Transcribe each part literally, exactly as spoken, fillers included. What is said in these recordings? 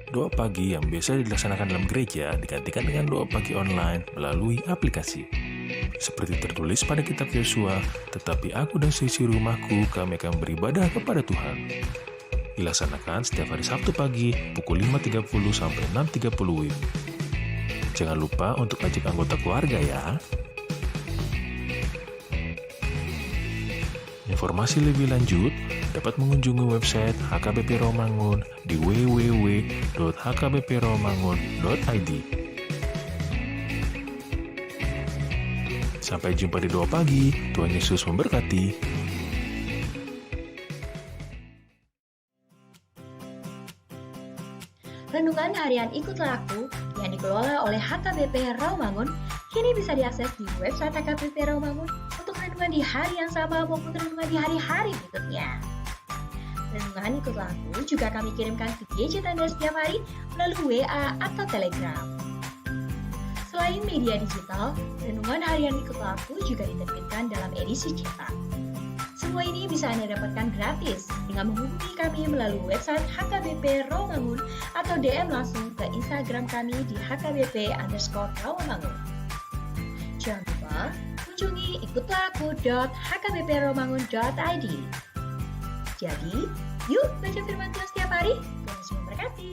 Doa pagi yang biasa dilaksanakan dalam gereja digantikan dengan doa pagi online melalui aplikasi. Seperti tertulis pada kitab Yosua, "Tetapi aku dan seisi rumahku, kami akan beribadah kepada Tuhan." Dilaksanakan setiap hari Sabtu pagi pukul lima tiga puluh sampai enam tiga puluh W I B. Jangan lupa untuk ajak anggota keluarga ya. Informasi lebih lanjut dapat mengunjungi website H K B P Rawamangun di w w w dot h k b p rawamangun dot i d. Sampai jumpa di Doa Pagi. Tuhan Yesus memberkati. Renungan harian Ikutlah Aku yang dikelola oleh H K B P Rawamangun kini bisa diakses di website H K B P Rawamangun untuk renungan di hari yang sama maupun renungan di hari-hari berikutnya. Renungan Ikutlah Aku juga kami kirimkan ke gadget Anda setiap hari melalui W A atau Telegram. Selain media digital, renungan harian Ikutlah Aku juga diterbitkan dalam edisi cetak. Semua ini bisa Anda dapatkan gratis dengan menghubungi kami melalui website H K B P Rawamangun atau D M langsung ke Instagram kami di H K B P underscore Rawamangun. Jangan lupa kunjungi ikutlah aku dot h k b p rawamangun dot i d. Jadi, yuk baca firman Tuhan setiap hari. Tuhan Yesus memberkati.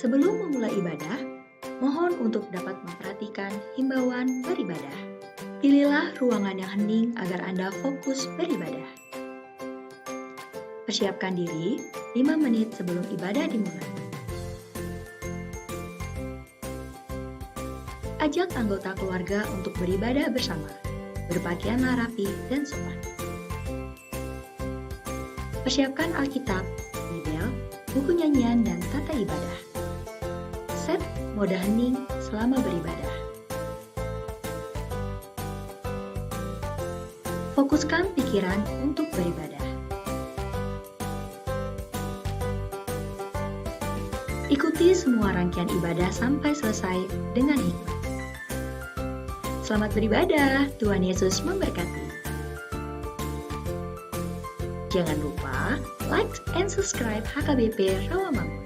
Sebelum memulai ibadah, mohon untuk dapat memperhatikan himbauan beribadah. Pilihlah ruangan yang hening agar Anda fokus beribadah. Persiapkan diri lima menit sebelum ibadah dimulai. Ajak anggota keluarga untuk beribadah bersama. Berpakaianlah rapi dan sopan. Persiapkan Alkitab, Bibel, buku nyanyian, dan tata ibadah. Set mode hening selama beribadah. Fokuskan pikiran untuk beribadah. Ikuti semua rangkaian ibadah sampai selesai dengan hikmat. Selamat beribadah, Tuhan Yesus memberkati. Jangan lupa like and subscribe H K B P Rawamangun.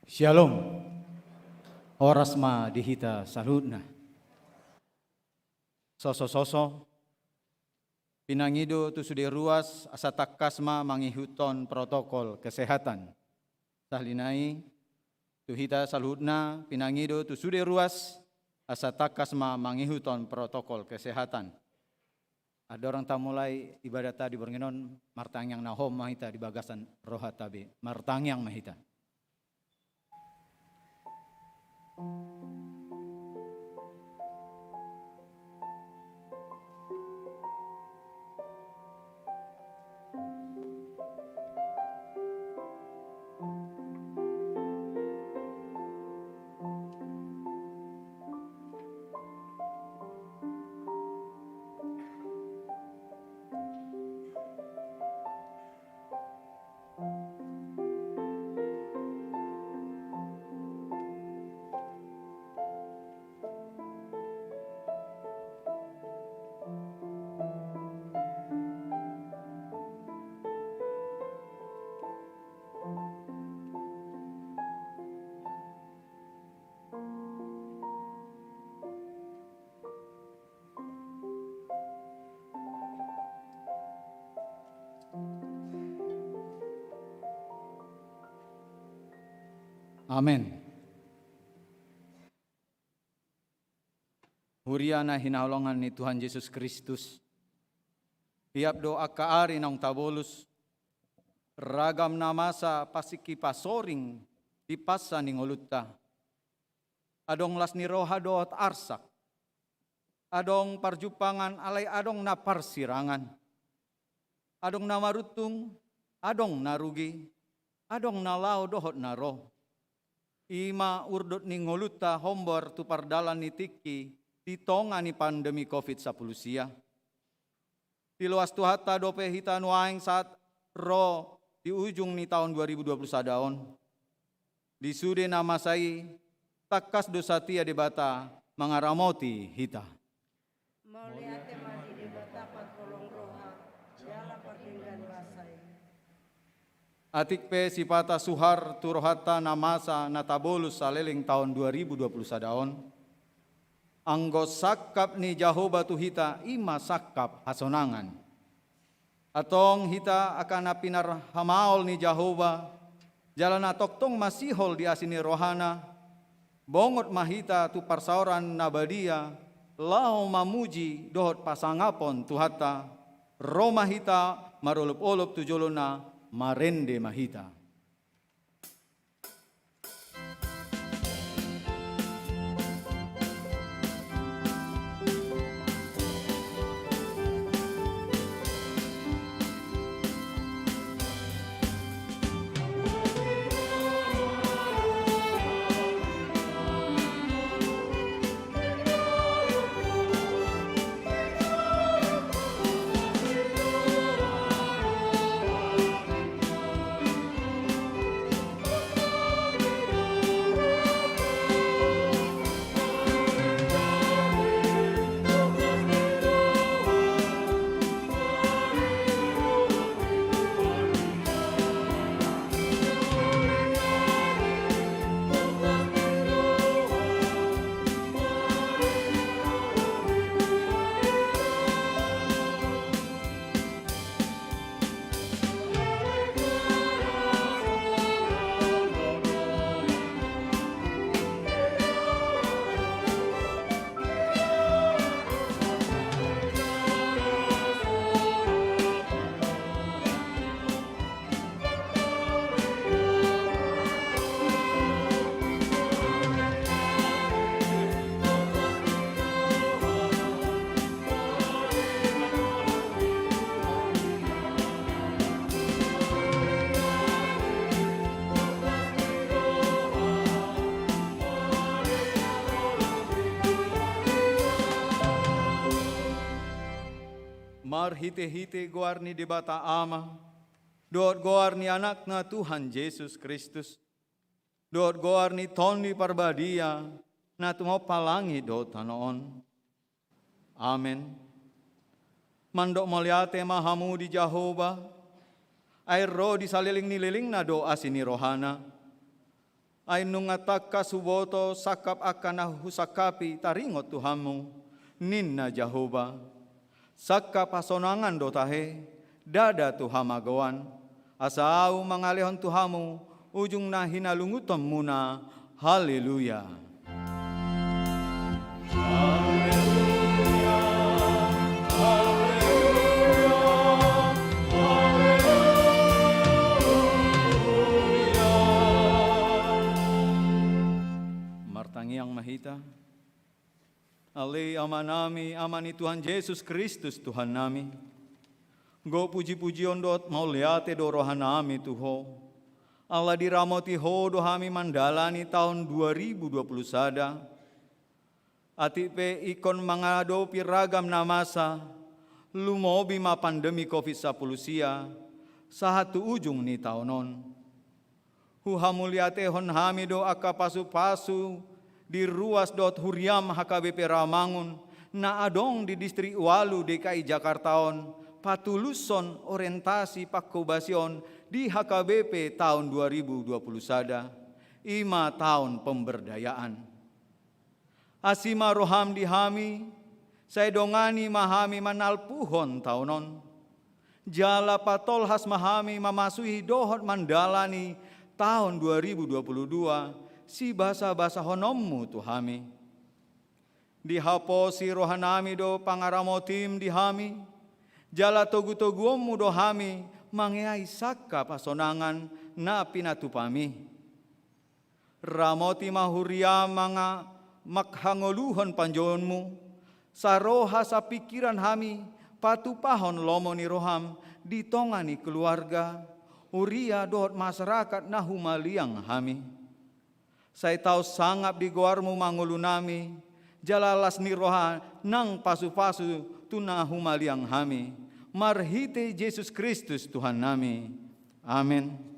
Syalom. Horas ma di hita saluhutna. Soso-soso. Pinangido tu sude ruas asa tangkas ma mangihuthon protokol kesehatan. Sahali nai, tu hita saluhutna, pinangido tu sude ruas asa tangkas ma mangihuthon protokol kesehatan. Andorang tamulai ibadatta di borngin on, martangiang na hohom ma hita di bagasan rohanta be. Martangiang ma hita. Amen. Huria na hinaholongan ni Tuhan Jesus Kristus, tiap do angka ari naung tabolus, ragam na masa pasingki pasoring di pansa ni ngolunta. Adong las ni roha dohot arsak. Adong parjumpangan alai adong na parsirangan. Adong na maruntung, adong na rugi, adong na laho dohot na ro. I ma urdot ni ngolunta hombar tu pardalan ni tingki di tonga ni pandemi covid sampulu sia. Diloas Tuhanta dope hita nuaeng sahat ro di ujung ni taon dua ribu dua puluh sada on. Di sude na masa i, tangkas do satia Debata mangaramoti hita. Mauliate ma di Debata parholong roha, jala pardenggan basa i. Atik pe sipata suhar tu rohanta na masa na tabolus saleleng taon dua ribu dua puluh sada on, anggo sangkap ni Jahowa tu hita i ma sangkap hasonangan. Antong hita angka na pinarhamaol ni Jahowa, jala na tongtong masihol di asi ni rohana, bongot ma hita tu parsaoran na badia, laho mamuji dohot pasangapon Tuhanta, ro ma hita marolopolop tu jolona, marende ma hita. Marhitehite goar ni Debata Ama, dohot goar ni Anakna Tuhan Jesus Kristus, dohot goar ni Tondi Parbadia, na tumompa langit dohot tano on. Amen. Mandok mauliate ma hamu di Jahowa, ai ro di saleleng ni lelengna do asi ni rohana. Ai nunga tangkas huboto sangkap angka na husangkapi taringot tu hamu, ninna Jahowa. Sangkap hasonangan do tahe, ndada tu hamagoan, asa ahu mangalehon tu hamu ujung na hinalungutonmuna. Haleluya. Martangiang ma hita. Ale Amanami, Ama ni Tuhan Jesus Kristus Tuhannami, gok pujipujion dohot mauliate do rohanami tu Ho, ala diramoti Ho do hami mandalani taon dua ribu dua puluh sada. Atik pe ingkon mangadopi ragam na masa, lumobi ma pandemi covid sampulu sia, sahat tu ujung ni taon on. Huhamuliatehon hami do angka pasupasu di ruas dohot huriam H K B P Rawamangun na adong di distrik ualu D K I Jakarta on, patulushon orientasi pangkobasion di H K B P taon dua ribu dua puluh sada, i ma taon pemberdayaan. Asi ma roham di hami, sai dongani ma hami manalpuhon taon on. Jala patolhas ma hami mamasuhi dohot mandalani taon dua ribu dua puluh dua, sibasabasahononmu tu hami. Dihaposi rohanami do pangaramotim di hami, jala togutoguonmu do hami mangeai sangkap hasonangan na pinatupami. Ramoti ma huria manga-, manghangoluhon panjouonmu, saroha sapingkiran hami patupahon lomo ni roham di tonga ni keluarga, huria dohot masyarakat na humaliang hami. Sai tau sangap di goarmu ma ngolunami, jala las ni roha nang pasupasu tu na humaliang hami. Marhite Jesus Kristus Tuhannami. Amen.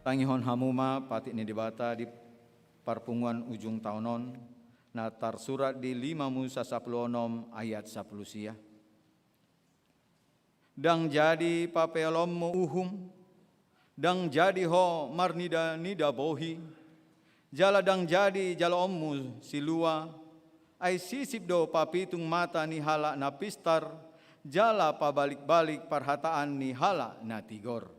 Tangihon hamu ma patik ni Debata di parpunguan ujung taon on, na tarsurat di lima Musa sampulu onom ayat sampulu sia. Ndang jadi papeolonmu uhum, ndang jadi ho marnidanida bohi, jala ndang jadi jaloonmu silua, ai sisip do papitung mata ni halak na pistar, jala pabalikbalik parhataan ni halak na tigor.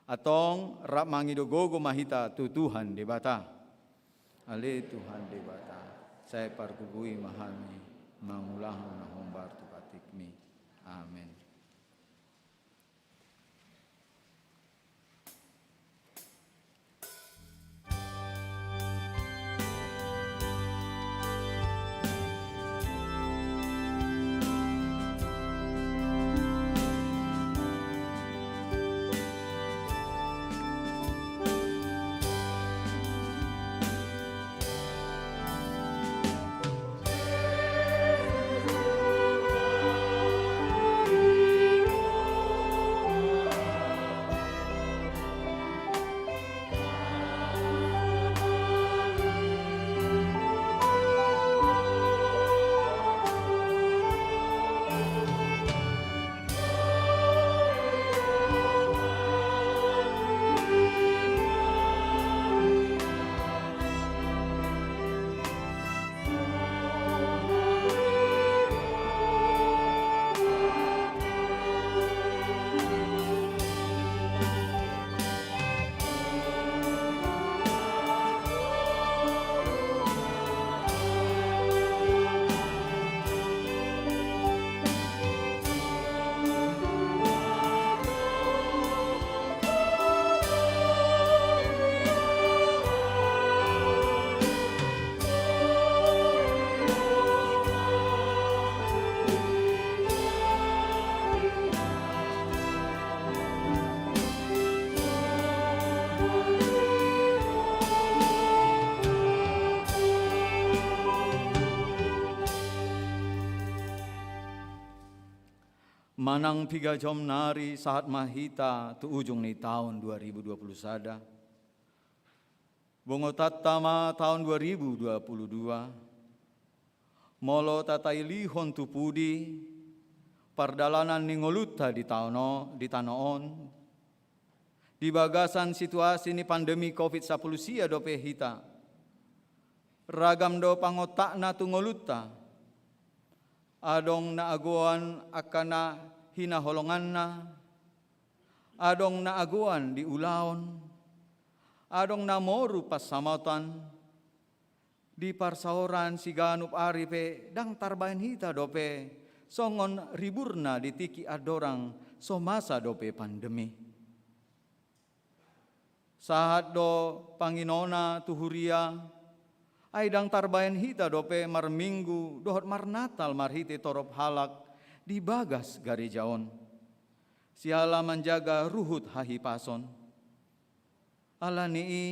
Antong rap mangido gogo ma hita tu Tuhan Debata. Ale Tuhan Debata, sai pargogoi ma hami mangulahon na hombar tu patikmi. Amen. Manang piga jom nari sahat ma hita tu ujung ni taon dua ribu dua puluh sada. Bongotanta ma taon dua ribu dua puluh dua. Molo tatailihon tu pudi pardalanan ni ngolunta di taon o-, di tano on, di bagasan situasi ni pandemi covid sampulu sia dope hita. Ragam do pangontakna tu ngolunta. Adong na agoan angka na hinaholonganna, adong na agoan di ulaon, adong na moru pansamotan, di parsaoran siganup ari pe ndang tarbaen hita dope songon riburna di tingki andorang so masa dope pandemi. Sahat do panginona tu huria, ai ndang tarbaen hita dope marminggu dohot marnatal marhite torop halak di bagas gareja on. Siala manjaga ruhut hahipason. Ala ni i,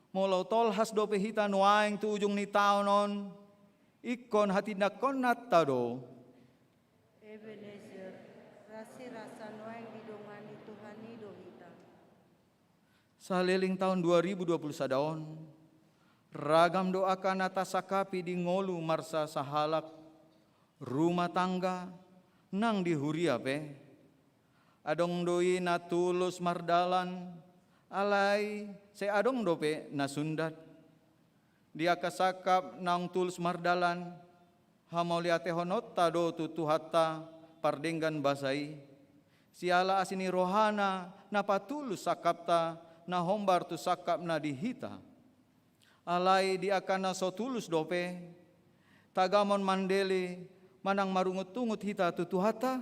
molo tolhas dope hita nuaeng tu ujung ni taon on, ingkon hatindangkonanta do. Ebenezer, rasirasa nuaeng didongani Tuhan i do hita. Saleleng taon dua ribu dua puluh sada on, ragam do angka na tasangkapi di ngolu marsasahalak, rumah tangga, nang di huria pe. Adong do i na tulus mardalan, alai sai adong dope na sundat. Di angka sangkap naung tulus mardalan, hamauliatehononta do tu Tuhanta pardenggan basa i. Siala asi ni rohana na patulus sangkapta, na hombar tu sangkapna di hita. Alai di angka na so tulus dope, tagamon mandele manang marungutungut hita tu Tuhanta?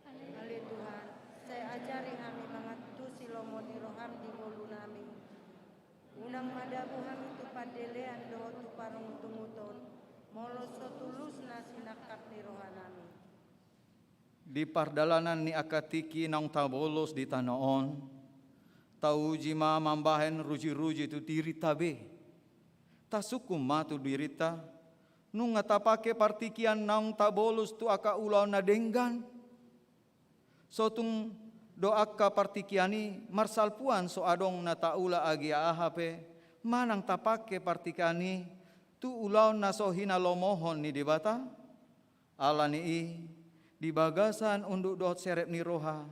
Ale Tuhan, sai ajari hami mangantusi lomo ni roham di ngolunami. Unang madabu hami tu pandelean dohot tu parungutunguton, molo so tulusna sinangkap ni rohanami. Di pardalanan ni angka tingki naung tabolos di tano on, tauji ma mambahen rujiruji tu dirinta be. Tasungkun ma tu dirinta, nunga tapangke partingkian naung tabolos tu angka ulaon na denggan? Sotung do angka partingkian i marsalpuan so adong na taula agia aha pe, manang tapangke partingkian i tu ulaon na so hinalomohon ni Debata? Ala ni i, di bagasan unduk dohot serep ni roha,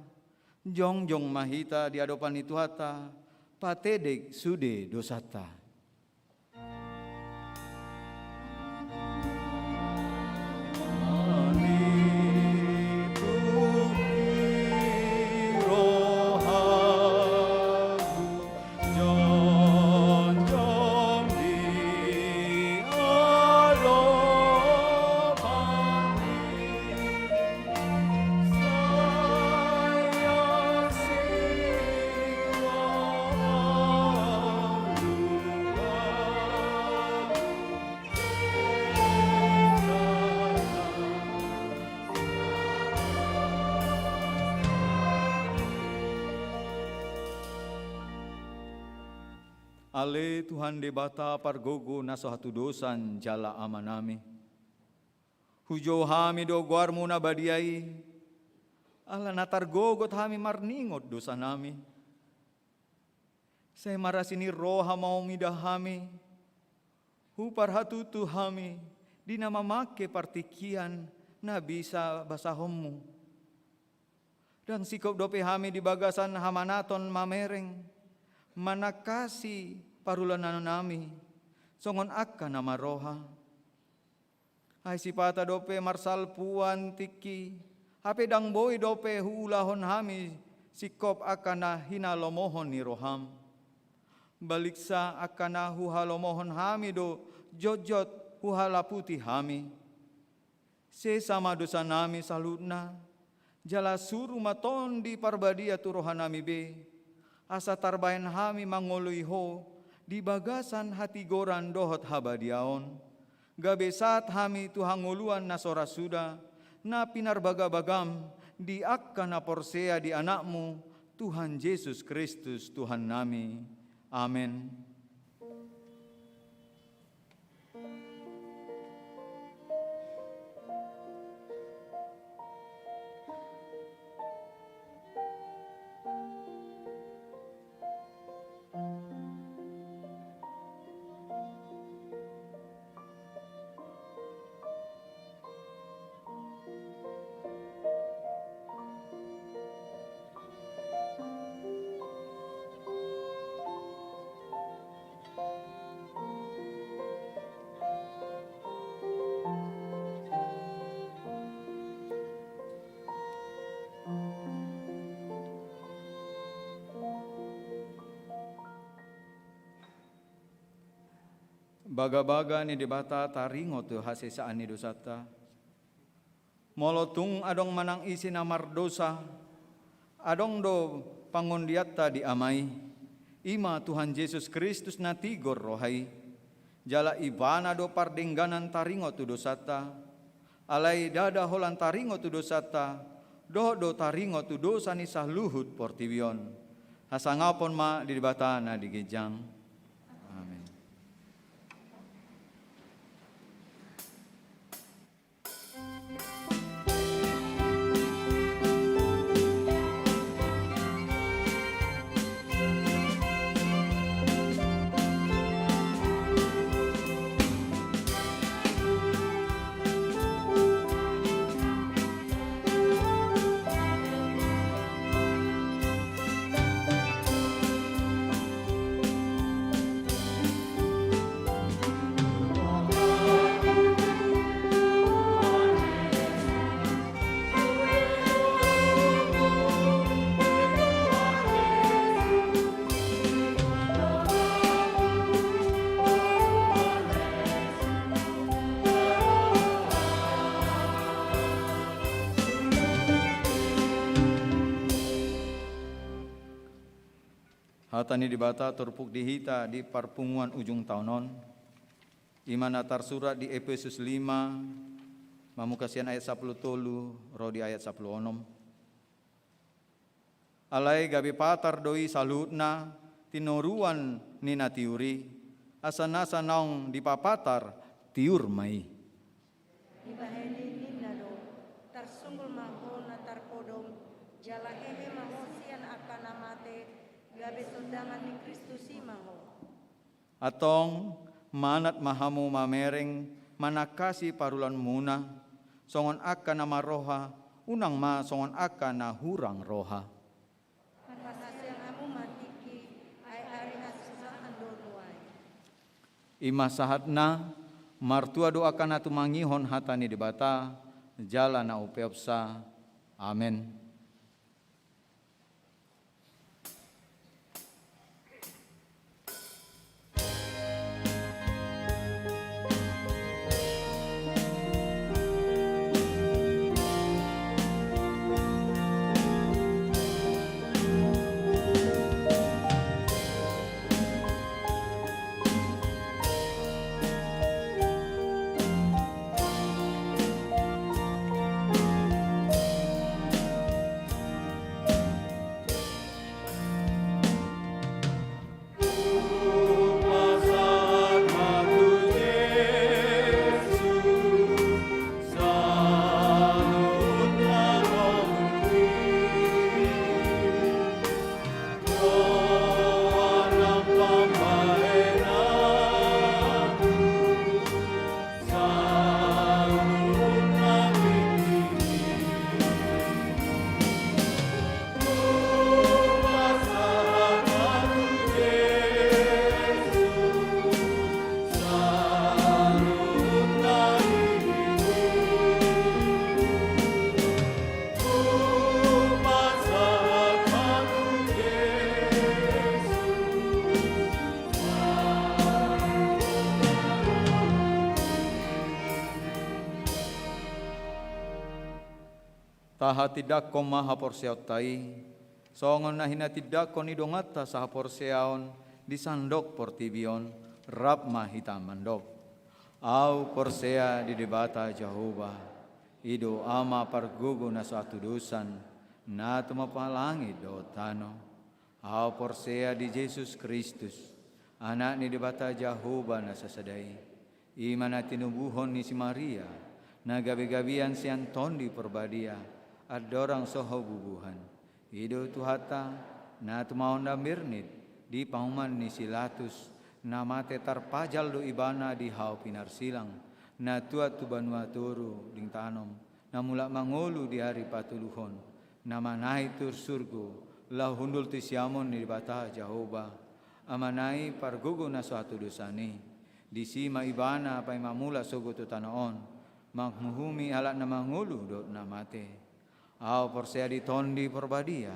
jongjong ma hita di adopan ni Tuhanta, patedek sude dosanta. Ale Tuhan Debata pargogo na so hatudosan jala Amanami. Hujou hami do goarmu na badia i, ala na targogot hami marningot dosanami. Sai marasi ni roha ma mida hami, huparhatutu hami di na mamangke partingkian na bisa basahonmu. Ndang singkop dope hami di bagasan hamanaton mamereng, manangkasi parulaonnami, songon angka na marroha. Ai sipata dope marsalpuan tingki, hape ndang boi dope huulahon hami singkop angka na hinalomohon ni roham. Baliksa angka na huhalomohon hami do jotjot huhalaputi hami. Sesa ma dosanami saluhutna, jala suru ma Tondi Parbadia tu rohanami be, asa tarbaen hami mangoloi Ho di bagasan hatigoran dohot habadiaon, gabe sahat hami tu hangoluan na so ra suda, na pinarbagabagam di angka na porsea di Anakmu, Tuhan Jesus Kristus, Tuhannami. Amen. Bagabaga ni Debata taringot tu hasesaan ni dosanta. Molo tung adong manang ise na mardosa, adong do pangondianta di Ama i, i ma Tuhan Jesus Kristus na tigor roha i. Jala Ibana do pardengganan taringot tu dosanta. Alai ndada holan taringot tu dosanta, dohot do taringot tu dosa ni saluhut portibi on. Hasangapon ma di Debata na di ginjang. Amen. Hata ni Debata turpuk di hita di parpunguan ujung taon on, i ma na tarsurat di Epesus lima, mamungka sian ayat sampulu tolu ro di ayat sampulu onom. Alai gabe patar do i saluhutna tinoruan ni na tiur i, asa nasa naung dipapatar tiur ma i. Dibahen i ninna do: Tarsunggul ma ho na tarpodom, jala hehe ma ho sian angka na mate, gabe sondangan ni Kristus i ma ho. Antong, manat ma hamu mamereng manangkasi parulaonmuna, songon angka na marroha, unang ma songon angka na hurang roha. Marhasian hamu ma tingki, ai ari hasusaan do nuaeng. I ma sahatna. Martua do angka na tumangihon hata ni Debata, jala na umpeopsa. Amen. Tahatindangkon ma haporseaonta i, songon na hinatindangkon ni donganta sahaporseaon di sandok portibi on, rap ma hita mandok. Ahu porsea di Debata Jahowa, i do Ama pargogo na so hatudosan, na tumompa langit dohot tano. Ahu porsea di Jesus Kristus, Anak ni Debata Jahowa na sasada i, i ma na tinubuhon ni si Maria, na gabegabean sian Tondi Parbadia, andorang so habubuhan. I do Tuhanta, na tumaon na mirnit di pahuman ni si Latus, na mate tarpajal do Ibana di hau pinarsilang, na tuat tu banua toru dingtanom, na mulak mangolu di ari patoluhon, na manaek tu surgo, laho hundul tu siamun ni Debata Jahowa, Amana i pargogo na so hatudosan i. Disi ma Ibana paima mulak sogot tu tano on, manguhumi halak na mangolu dohot na mate. Ahu porsea di Tondi Parbadia,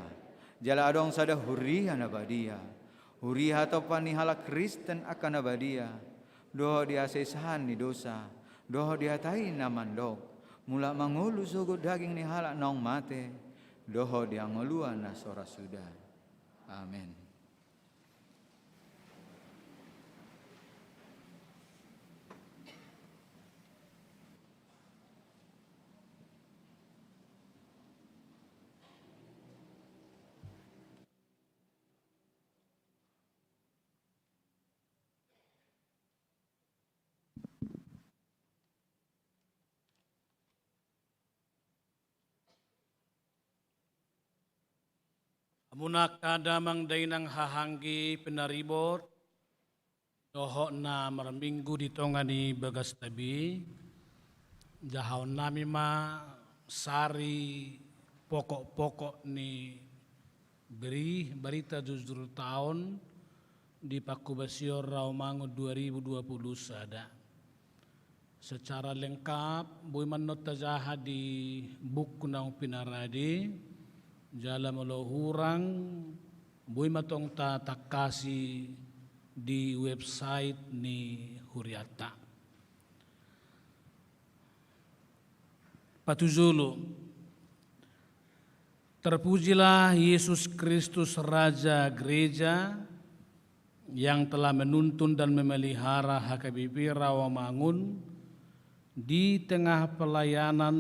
jala adong sada huria na badia, huria hatompa ni halak Kristen angka na badia, dohot di hasesaan ni dosa, dohot di hata i na mandok, mulak mangolu sogot daging ni halak naung mate, dohot di hangoluan na so ra suda. Amen. Hamuna angka damang dainang haha anggi pinaribot, dohot na marminggu di tonga ni bagasta be, jahaon nami ma sari pokok-pokok ni beri, barita jujur taon di pangkobasion Rawamangun dua ribu dua puluh sada. Secara lengkap boi ma annon tajaha di buku naung pinarade, jala molo hurang boi ma tong tatangkasi di website ni hurianta. Patujolo. Terpujilah Yesus Kristus, Raja Gereja, yang telah menuntun dan memelihara H K B P Rawamangun di tengah pelayanan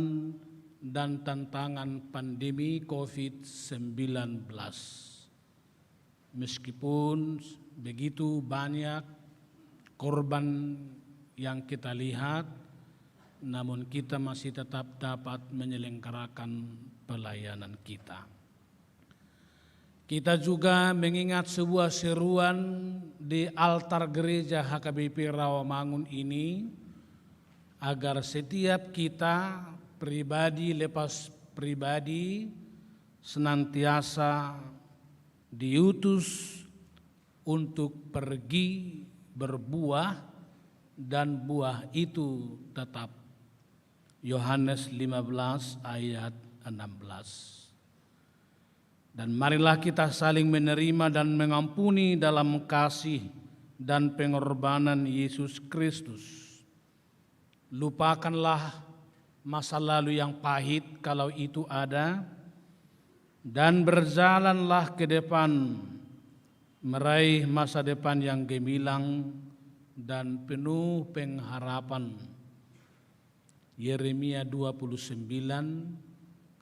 dan tantangan pandemi covid sembilan belas. Meskipun begitu banyak korban yang kita lihat, namun kita masih tetap dapat menyelenggarakan pelayanan kita. Kita juga mengingat sebuah seruan di altar gereja H K B P Rawamangun ini, agar setiap kita, pribadi lepas pribadi, senantiasa diutus untuk pergi berbuah, dan buah itu tetap. Yohanes lima belas ayat enam belas. Dan marilah kita saling menerima dan mengampuni dalam kasih dan pengorbanan Yesus Kristus. Lupakanlah masa lalu yang pahit, kalau itu ada, dan berjalanlah ke depan, meraih masa depan yang gemilang dan penuh pengharapan. Yeremia dua puluh sembilan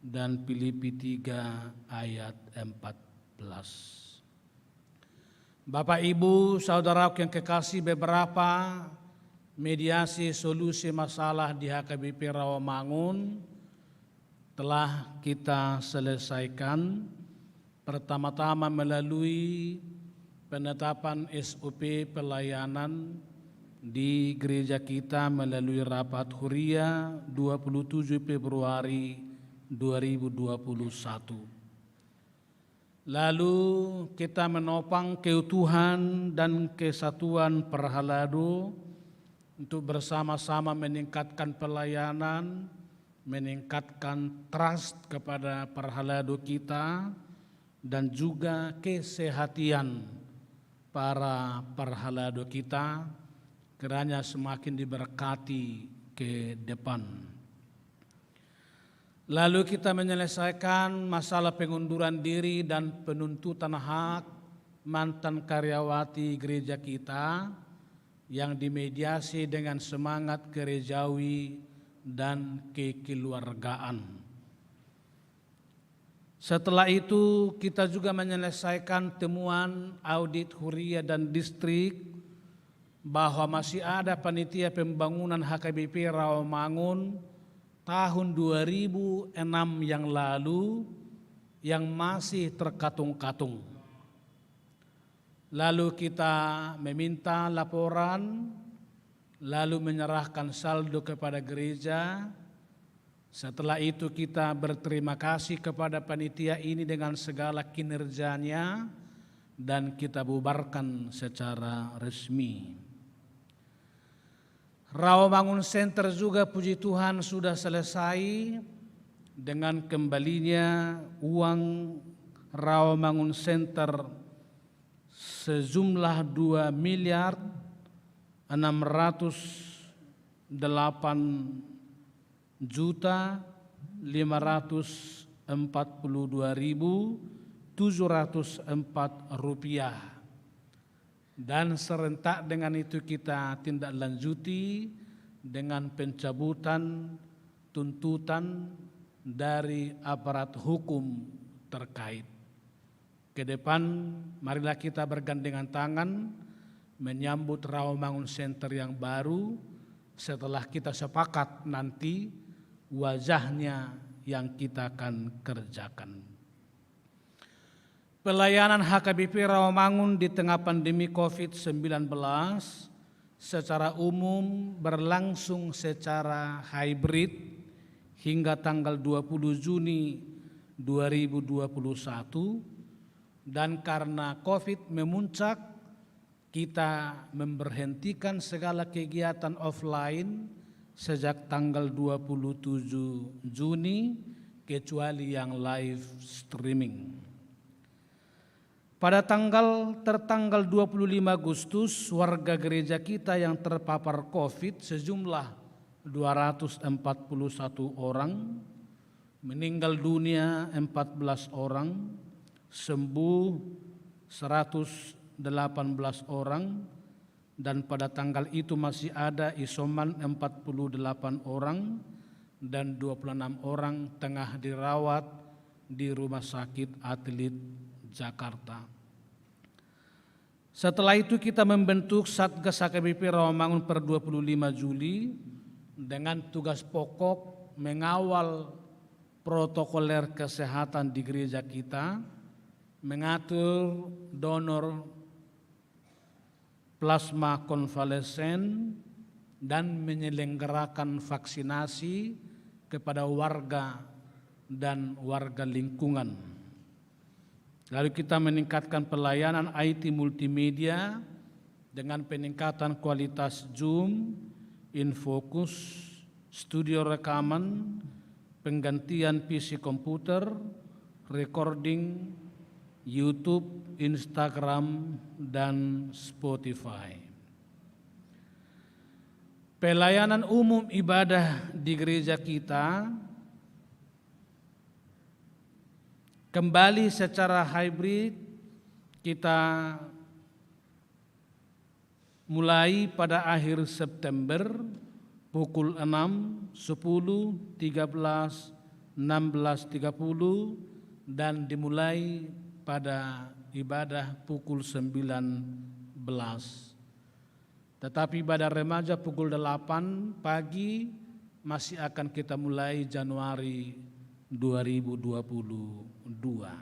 dan Filipi tiga ayat empat belas. Bapak, Ibu, saudaraku yang kekasih, beberapa mediasi solusi masalah di H K B P Rawamangun telah kita selesaikan. Pertama-tama melalui penetapan S O P pelayanan di gereja kita melalui rapat huria dua puluh tujuh Februari dua ribu dua puluh satu. Lalu kita menopang keutuhan dan kesatuan parhalado untuk bersama-sama meningkatkan pelayanan, meningkatkan trust kepada parhalado kita, dan juga kesehatan para parhalado kita, kiranya semakin diberkati ke depan. Lalu kita menyelesaikan masalah pengunduran diri dan penuntutan hak mantan karyawati gereja kita yang dimediasi dengan semangat gerejawi dan kekeluargaan. Setelah itu, kita juga menyelesaikan temuan audit huria dan distrik bahwa masih ada panitia pembangunan H K B P Rawamangun tahun dua ribu enam yang lalu yang masih terkatung-katung. Lalu kita meminta laporan, lalu menyerahkan saldo kepada gereja. Setelah itu, kita berterima kasih kepada panitia ini dengan segala kinerjanya, dan kita bubarkan secara resmi. Rawamangun Center juga, puji Tuhan, sudah selesai dengan kembalinya uang Rawamangun Center sejumlah dua miliar enam ratus delapan juta lima ratus empat puluh dua ribu tujuh ratus empat rupiah. Dan serentak dengan itu kita tindak lanjuti dengan pencabutan tuntutan dari aparat hukum terkait. Ke depan, marilah kita bergandengan tangan menyambut Rawamangun Center yang baru setelah kita sepakat nanti wajahnya yang kita akan kerjakan. Pelayanan H K B P Rawamangun di tengah pandemi covid sembilan belas secara umum berlangsung secara hybrid hingga tanggal dua puluh Juni dua ribu dua puluh satu, dan karena covid memuncak, kita memberhentikan segala kegiatan offline sejak tanggal dua puluh tujuh Juni, kecuali yang live streaming. Pada tanggal, tertanggal dua puluh lima Agustus, warga gereja kita yang terpapar covid sejumlah dua ratus empat puluh satu orang, meninggal dunia empat belas orang, sembuh seratus delapan belas orang, dan pada tanggal itu masih ada isoman empat puluh delapan orang dan dua puluh enam orang tengah dirawat di Rumah Sakit Atlet Jakarta. Setelah itu kita membentuk Satgas H K B P Rawamangun per dua puluh lima Juli dengan tugas pokok mengawal protokoler kesehatan di gereja kita, mengatur donor plasma konvalesen, dan menyelenggarakan vaksinasi kepada warga dan warga lingkungan. Lalu kita meningkatkan pelayanan I T multimedia dengan peningkatan kualitas Zoom, Infocus, studio rekaman, penggantian P C komputer, recording, YouTube, Instagram, dan Spotify. Pelayanan umum ibadah di gereja kita kembali secara hybrid, kita mulai pada akhir September pukul enam, sepuluh, tiga belas, enam belas tiga puluh, dan dimulai pada ibadah pukul sembilan belas. Tetapi ibadah remaja pukul delapan pagi masih akan kita mulai Januari dua ribu dua puluh dua.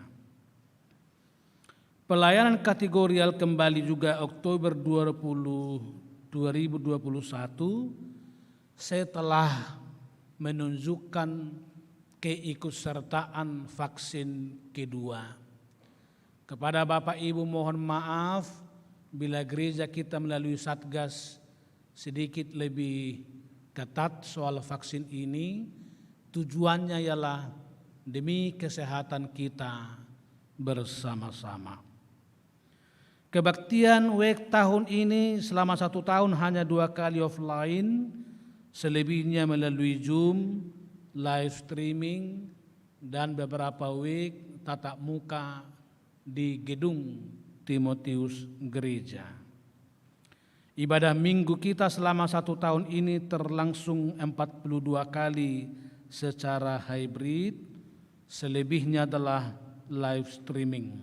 Pelayanan kategorial kembali juga Oktober dua puluh, dua ribu dua puluh satu, setelah menunjukkan keikutsertaan vaksin kedua. Kepada Bapak Ibu mohon maaf bila gereja kita melalui Satgas sedikit lebih ketat soal vaksin ini. Tujuannya ialah demi kesehatan kita bersama-sama. Kebaktian wijk tahun ini selama satu tahun hanya dua kali offline, selebihnya melalui Zoom, live streaming, dan beberapa wijk tatap muka di gedung Timotius Gereja. Ibadah Minggu kita selama satu tahun ini terlangsung empat puluh dua kali secara hybrid, selebihnya adalah live streaming.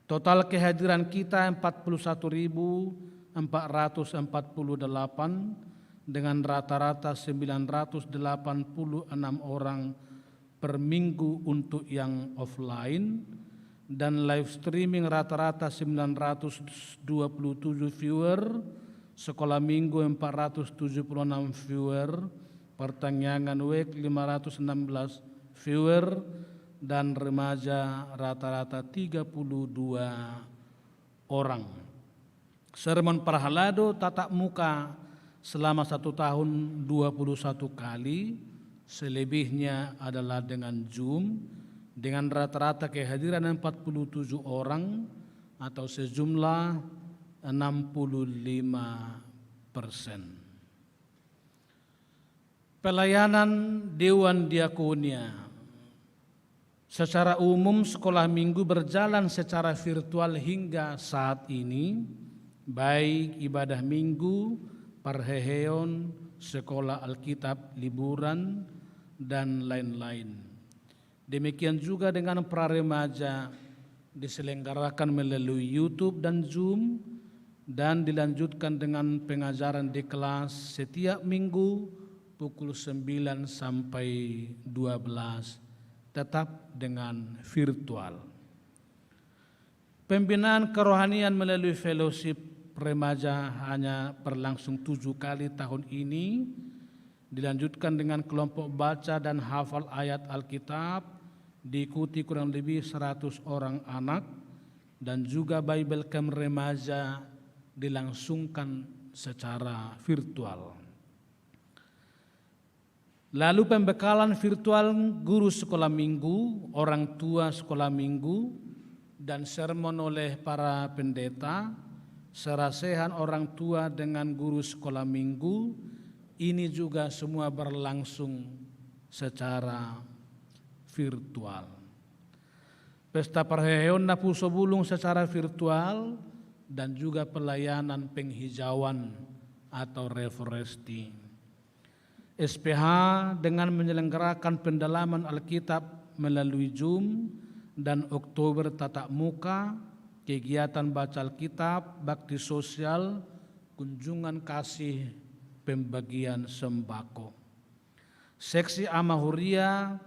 Total kehadiran kita empat puluh satu ribu empat ratus empat puluh delapan, dengan rata-rata sembilan ratus delapan puluh enam orang per minggu untuk yang offline, dan live streaming rata-rata sembilan ratus dua puluh tujuh viewer, sekolah minggu empat ratus tujuh puluh enam viewer, pertangiangan wijk lima ratus enam belas viewer, dan remaja rata-rata tiga puluh dua orang. Sermon parhalado tatap muka selama satu tahun dua puluh satu kali, selebihnya adalah dengan Zoom, dengan rata-rata kehadiran empat puluh tujuh orang atau sejumlah enam puluh lima persen. Pelayanan Dewan Diakonia. Secara umum, sekolah minggu berjalan secara virtual hingga saat ini, baik ibadah minggu, parheheon, sekolah Alkitab, liburan, dan lain-lain. Demikian juga dengan pra remaja, diselenggarakan melalui YouTube dan Zoom, dan dilanjutkan dengan pengajaran di kelas setiap minggu pukul sembilan sampai dua belas, tetap dengan virtual. Pembinaan kerohanian melalui fellowship remaja hanya berlangsung tujuh kali tahun ini, dilanjutkan dengan kelompok baca dan hafal ayat Alkitab, diikuti kurang lebih seratus orang anak, dan juga Bible Camp remaja dilangsungkan secara virtual. Lalu pembekalan virtual guru sekolah minggu, orang tua sekolah minggu, dan sermon oleh para pendeta, serasehan orang tua dengan guru sekolah minggu, ini juga semua berlangsung secara virtual. Pesta parheheon Napusobulung secara virtual, dan juga pelayanan penghijauan atau reforesting. S P H dengan menyelenggarakan pendalaman Alkitab melalui Zoom, dan Oktober tatap muka, kegiatan baca Alkitab, bakti sosial, kunjungan kasih, pembagian sembako. Seksi Ama Huria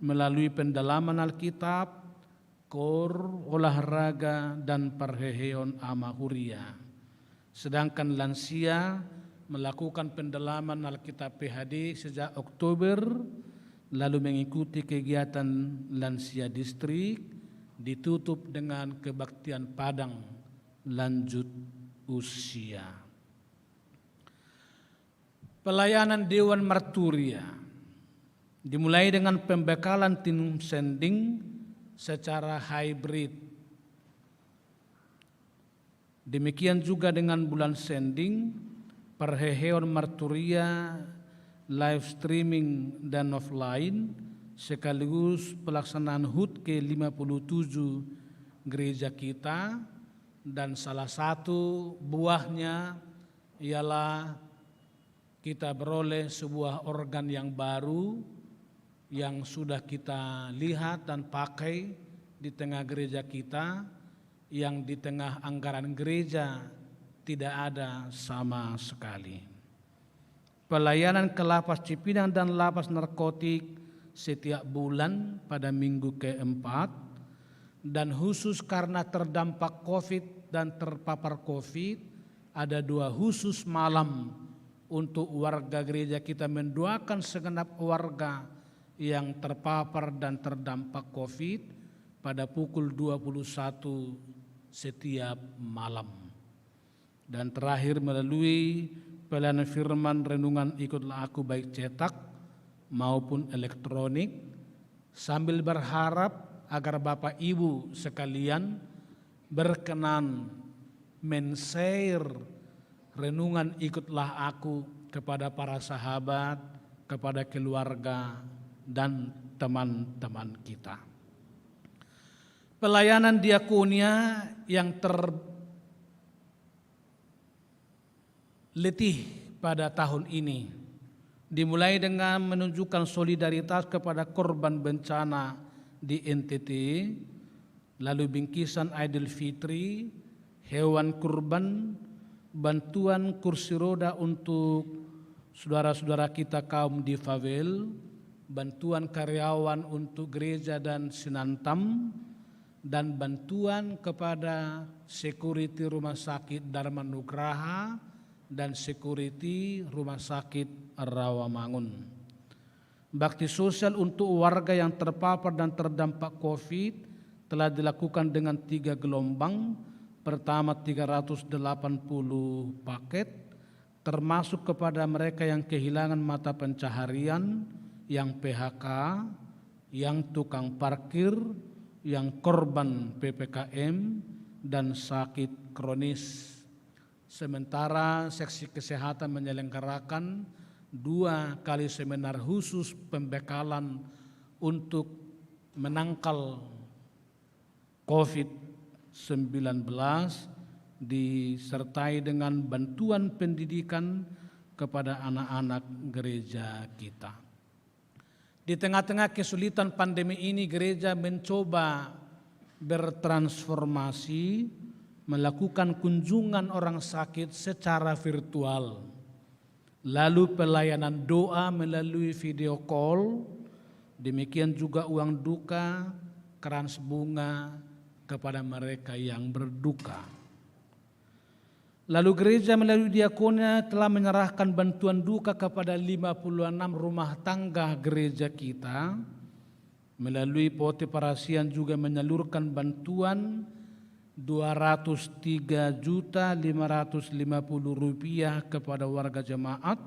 melalui pendalaman Alkitab, kor, olahraga, dan parheheon Ama Huria. Sedangkan lansia melakukan pendalaman Alkitab P H D sejak Oktober, lalu mengikuti kegiatan lansia distrik, ditutup dengan kebaktian Padang lanjut usia. Pelayanan Dewan Marturia dimulai dengan pembekalan tim sending secara hybrid. Demikian juga dengan bulan sending, parheheon marturia, live streaming dan offline, sekaligus pelaksanaan hut ke lima puluh tujuh gereja kita, dan salah satu buahnya ialah kita beroleh sebuah organ yang baru yang sudah kita lihat dan pakai di tengah gereja kita, yang di tengah anggaran gereja tidak ada sama sekali. Pelayanan ke lapas Cipinang dan lapas narkotik setiap bulan pada minggu keempat, dan khusus karena terdampak covid dan terpapar covid, ada dua khusus malam untuk warga gereja kita mendoakan segenap warga yang terpapar dan terdampak covid pada pukul dua puluh satu setiap malam. Dan terakhir, melalui pelayanan firman renungan Ikutlah Aku baik cetak maupun elektronik, sambil berharap agar Bapak Ibu sekalian berkenan men-share renungan Ikutlah Aku kepada para sahabat, kepada keluarga, dan teman-teman kita. Pelayanan diakonia yang ter- letih pada tahun ini. Dimulai dengan menunjukkan solidaritas kepada korban bencana di N T T, lalu bingkisan Idul Fitri, hewan kurban, bantuan kursi roda untuk saudara-saudara kita kaum difabel, bantuan karyawan untuk gereja dan Sinantam, dan bantuan kepada security Rumah Sakit Dharma Nugraha dan security Rumah Sakit Rawamangun. Bakti sosial untuk warga yang terpapar dan terdampak covid telah dilakukan dengan tiga gelombang. Pertama, tiga ratus delapan puluh paket, termasuk kepada mereka yang kehilangan mata pencaharian, yang P H K, yang tukang parkir, yang korban P P K M, dan sakit kronis. Sementara seksi kesehatan menyelenggarakan dua kali seminar khusus pembekalan untuk menangkal covid sembilan belas, disertai dengan bantuan pendidikan kepada anak-anak gereja kita. Di tengah-tengah kesulitan pandemi ini, gereja mencoba bertransformasi, melakukan kunjungan orang sakit secara virtual, lalu pelayanan doa melalui video call, demikian juga uang duka, krans bunga kepada mereka yang berduka. Lalu gereja melalui diakonia telah menyerahkan bantuan duka kepada lima puluh enam rumah tangga gereja kita. Melalui Pote Parasian juga menyalurkan bantuan dua ratus tiga juta lima ratus lima puluh rupiah kepada warga jemaat,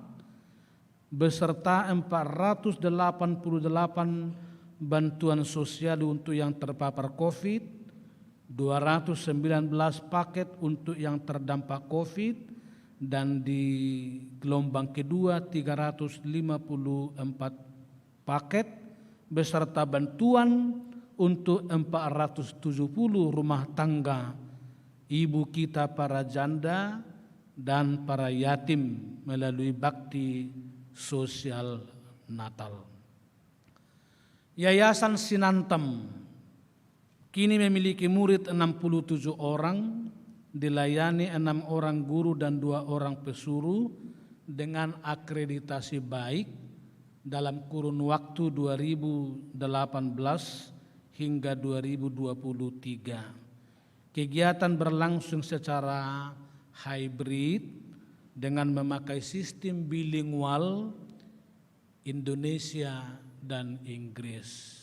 beserta empat ratus delapan puluh delapan bantuan sosial untuk yang terpapar covid, dua ratus sembilan belas paket untuk yang terdampak covid, dan di gelombang kedua tiga ratus lima puluh empat paket, beserta bantuan untuk empat ratus tujuh puluh rumah tangga ibu kita para janda dan para yatim melalui bakti sosial Natal. Yayasan Sinantam kini memiliki murid enam puluh tujuh orang, dilayani enam orang guru dan dua orang pesuruh dengan akreditasi baik dalam kurun waktu dua ribu delapan belas hingga dua ribu dua puluh tiga. Kegiatan berlangsung secara hybrid dengan memakai sistem bilingual Indonesia dan Inggris.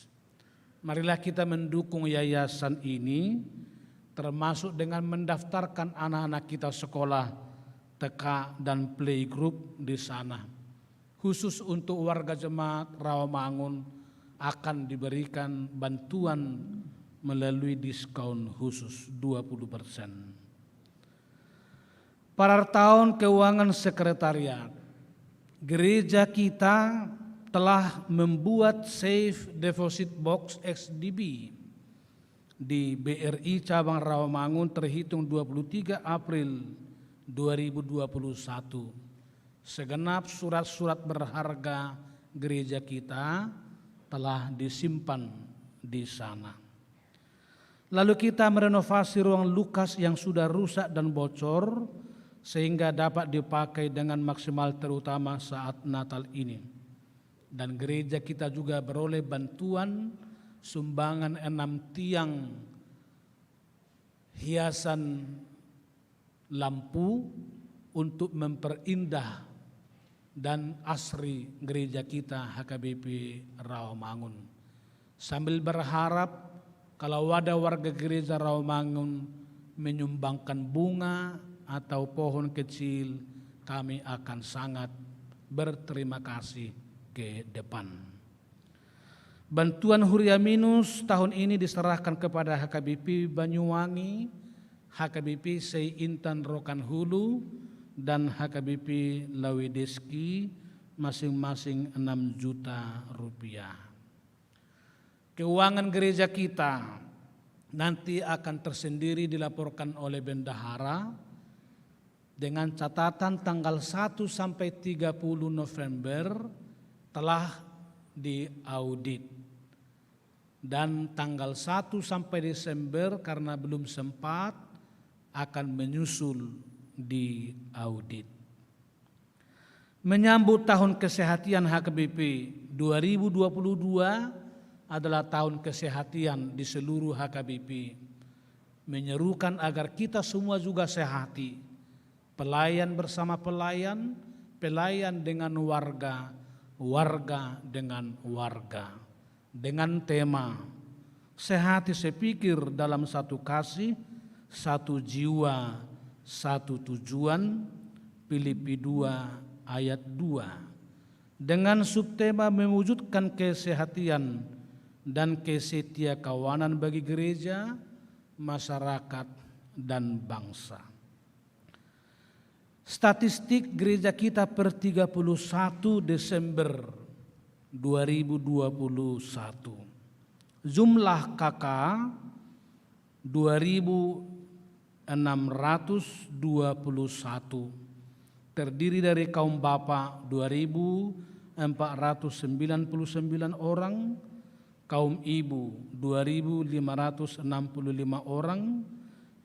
Marilah kita mendukung yayasan ini, termasuk dengan mendaftarkan anak-anak kita sekolah T K dan playgroup di sana. Khusus untuk warga jemaat Rawamangun akan diberikan bantuan melalui diskon khusus dua puluh persen. Parartaon keuangan sekretariat. Gereja kita telah membuat safe deposit box, S D B, di B R I cabang Rawamangun terhitung dua puluh tiga April dua ribu dua puluh satu. Segenap surat-surat berharga gereja kita telah disimpan di sana. Lalu kita merenovasi ruang Lukas yang sudah rusak dan bocor, sehingga dapat dipakai dengan maksimal, terutama saat Natal ini. Dan gereja kita juga beroleh bantuan sumbangan enam tiang hiasan lampu untuk memperindah dan asri gereja kita H K B P Rawamangun. Sambil berharap, kalau ada warga gereja Rawamangun menyumbangkan bunga atau pohon kecil, kami akan sangat berterima kasih ke depan. Bantuan Huria Minus tahun ini diserahkan kepada H K B P Banyuwangi, H K B P Sei Intan Rokan Hulu, dan H K B P Lawedeski, masing-masing enam juta rupiah. Keuangan gereja kita nanti akan tersendiri dilaporkan oleh bendahara, dengan catatan tanggal satu sampai tiga puluh November telah diaudit, dan tanggal satu sampai Desember, karena belum sempat, akan menyusul diaudit. Menyambut tahun kesehatan H K B P, dua ribu dua puluh dua adalah tahun kesehatan di seluruh H K B P, menyerukan agar kita semua juga sehati, pelayan bersama pelayan, pelayan dengan warga, warga dengan warga, dengan tema sehati sepikir dalam satu kasih, satu jiwa, satu tujuan, Filipi dua ayat dua. Dengan subtema mewujudkan kesehatan dan kesetiakawanan bagi gereja, masyarakat, dan bangsa. Statistik gereja kita per tiga puluh satu Desember dua ribu dua puluh satu. Jumlah K K dua ribu enam ratus dua puluh satu, terdiri dari kaum bapa dua ribu empat ratus sembilan puluh sembilan orang, kaum ibu dua ribu lima ratus enam puluh lima orang,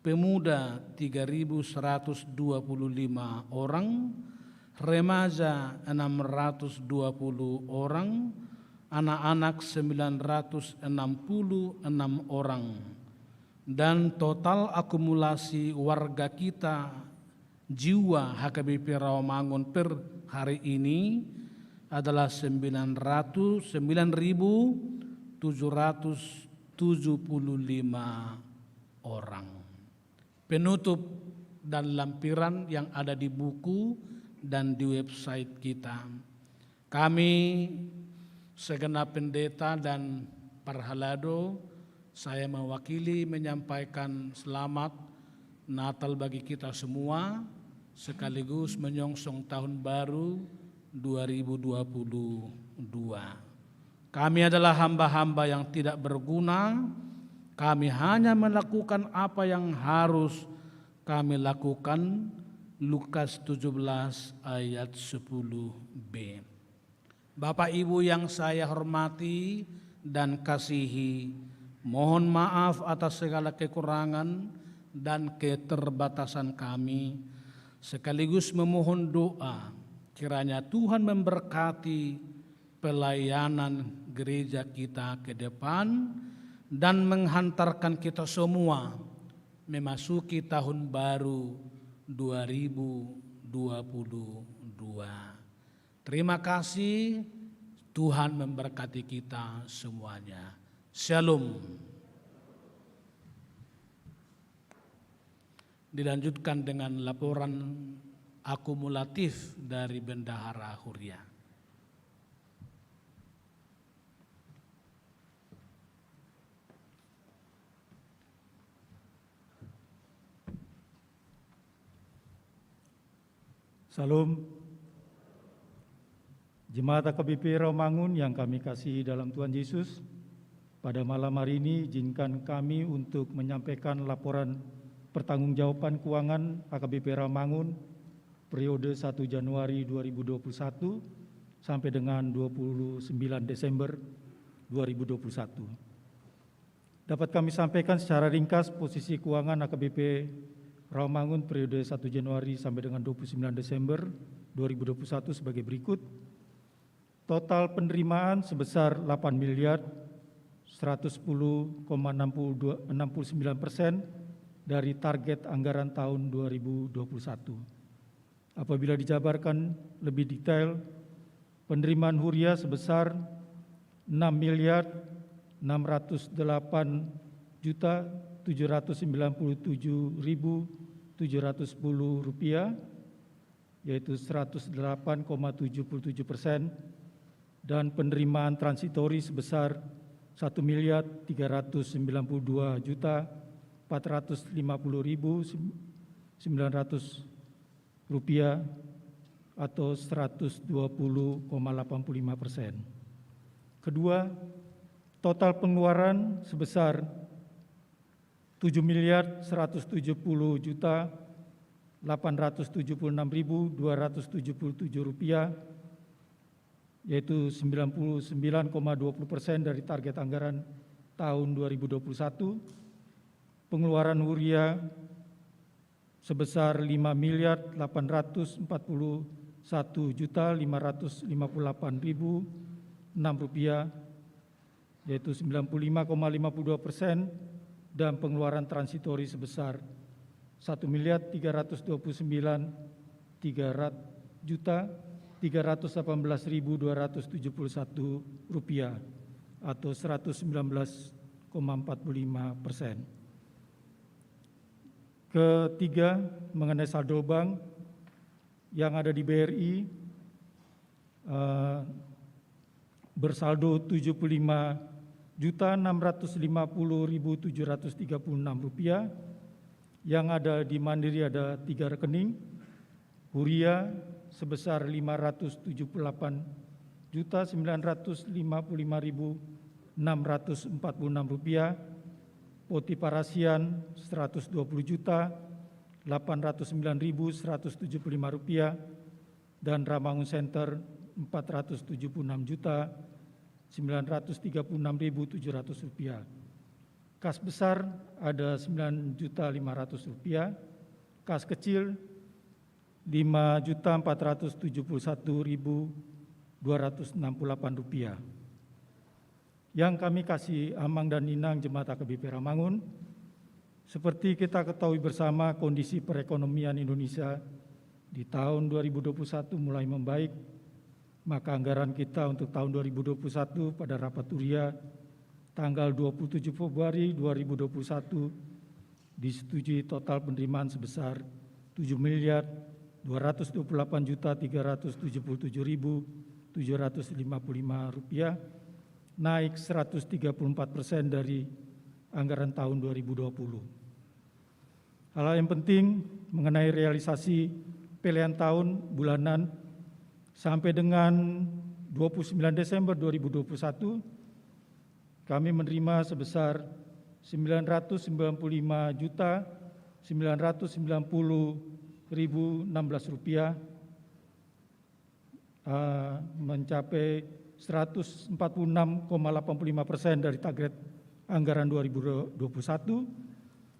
pemuda tiga ribu seratus dua puluh lima orang, remaja enam ratus dua puluh orang, anak-anak sembilan ratus enam puluh enam orang. Dan total akumulasi warga kita jiwa H K B P Rawamangun per hari ini adalah sembilan ratus, sembilan ribu tujuh ratus tujuh puluh lima orang. Penutup dan lampiran yang ada di buku dan di website kita. Kami segenap pendeta dan parhalado, saya mewakili menyampaikan selamat Natal bagi kita semua, sekaligus menyongsong tahun baru dua ribu dua puluh dua. Kami adalah hamba-hamba yang tidak berguna, kami hanya melakukan apa yang harus kami lakukan, Lukas tujuh belas ayat sepuluh B. Bapak Ibu yang saya hormati dan kasihi, mohon maaf atas segala kekurangan dan keterbatasan kami, sekaligus memohon doa kiranya Tuhan memberkati pelayanan gereja kita ke depan dan menghantarkan kita semua memasuki tahun baru dua ribu dua puluh dua. Terima kasih, Tuhan memberkati kita semuanya. Shalom. Dilanjutkan dengan laporan akumulatif dari Bendahara Huria. Shalom. Jemaat H K B P Rawamangun yang kami kasihi dalam Tuhan Yesus, pada malam hari ini izinkan kami untuk menyampaikan laporan pertanggungjawaban keuangan H K B P Rawamangun periode satu Januari dua ribu dua puluh satu sampai dengan dua puluh sembilan Desember dua ribu dua puluh satu. Dapat kami sampaikan secara ringkas posisi keuangan H K B P Rawamangun periode satu Januari sampai dengan dua puluh sembilan Desember dua ribu dua puluh satu sebagai berikut. Total penerimaan sebesar delapan miliar seratus sepuluh koma enam puluh dua, enam puluh sembilan persen dari target anggaran tahun dua ribu dua puluh satu. Apabila dijabarkan lebih detail, penerimaan huria sebesar enam miliar enam ratus delapan juta tujuh ratus sembilan puluh tujuh ribu tujuh ratus sepuluh rupiah, yaitu seratus delapan koma tujuh puluh tujuh persen, dan penerimaan transitori sebesar satu miliar tiga ratus sembilan puluh dua juta empat ratus lima puluh ribu sembilan ratus rupiah atau seratus dua puluh koma delapan puluh lima persen. Kedua, total pengeluaran sebesar tujuh miliar seratus tujuh puluh juta delapan ratus tujuh puluh enam ribu dua ratus tujuh puluh tujuh rupiah, yaitu sembilan puluh sembilan koma dua puluh persen dari target anggaran tahun dua ribu dua puluh satu. Pengeluaran huria sebesar lima miliar delapan ratus empat puluh satu juta lima ratus lima puluh delapan ribu enam rupiah, yaitu sembilan puluh lima koma lima puluh dua persen, dan pengeluaran transitori sebesar satu miliar tiga ratus dua puluh sembilan tiga ratus juta tiga ratus delapan belas ribu dua ratus tujuh puluh satu rupiah atau seratus sembilan belas koma empat puluh lima persen. Ketiga, mengenai saldo bank yang ada di B R I, eh, bersaldo tujuh puluh lima juta enam ratus lima puluh ribu tujuh ratus tiga puluh enam rupiah, yang ada di Mandiri ada tiga rekening, Huria sebesar lima ratus tujuh puluh delapan juta sembilan ratus lima puluh lima ribu enam ratus empat puluh enam rupiah, Poti Parasian seratus dua puluh juta delapan ratus sembilan ribu seratus tujuh puluh lima rupiah, dan Rawamangun Center empat ratus tujuh puluh enam juta sembilan ratus tiga puluh enam ribu tujuh ratus rupiah. Kas besar ada sembilan juta lima ratus rupiah, kas kecil lima juta empat ratus tujuh puluh satu ribu dua ratus enam puluh delapan rupiah. Yang kami kasih amang dan inang jemaat H K B P Rawamangun, seperti kita ketahui bersama, kondisi perekonomian Indonesia di tahun dua ribu dua puluh satu mulai membaik, maka anggaran kita untuk tahun dua ribu dua puluh satu pada rapat huria tanggal dua puluh tujuh Februari dua ribu dua puluh satu disetujui total penerimaan sebesar tujuh miliar dua ratus dua puluh delapan juta tiga ratus tujuh puluh tujuh ribu tujuh ratus lima puluh lima rupiah, naik seratus tiga puluh empat persen dari anggaran tahun dua ribu dua puluh. Hal yang penting mengenai realisasi pelean tahun bulanan sampai dengan dua puluh sembilan Desember dua ribu dua puluh satu, kami menerima sebesar sembilan ratus sembilan puluh lima juta sembilan ratus sembilan puluh ribu enam belas rupiah, eh, mencapai seratus empat puluh enam koma delapan puluh lima persen dari target anggaran dua ribu dua puluh satu,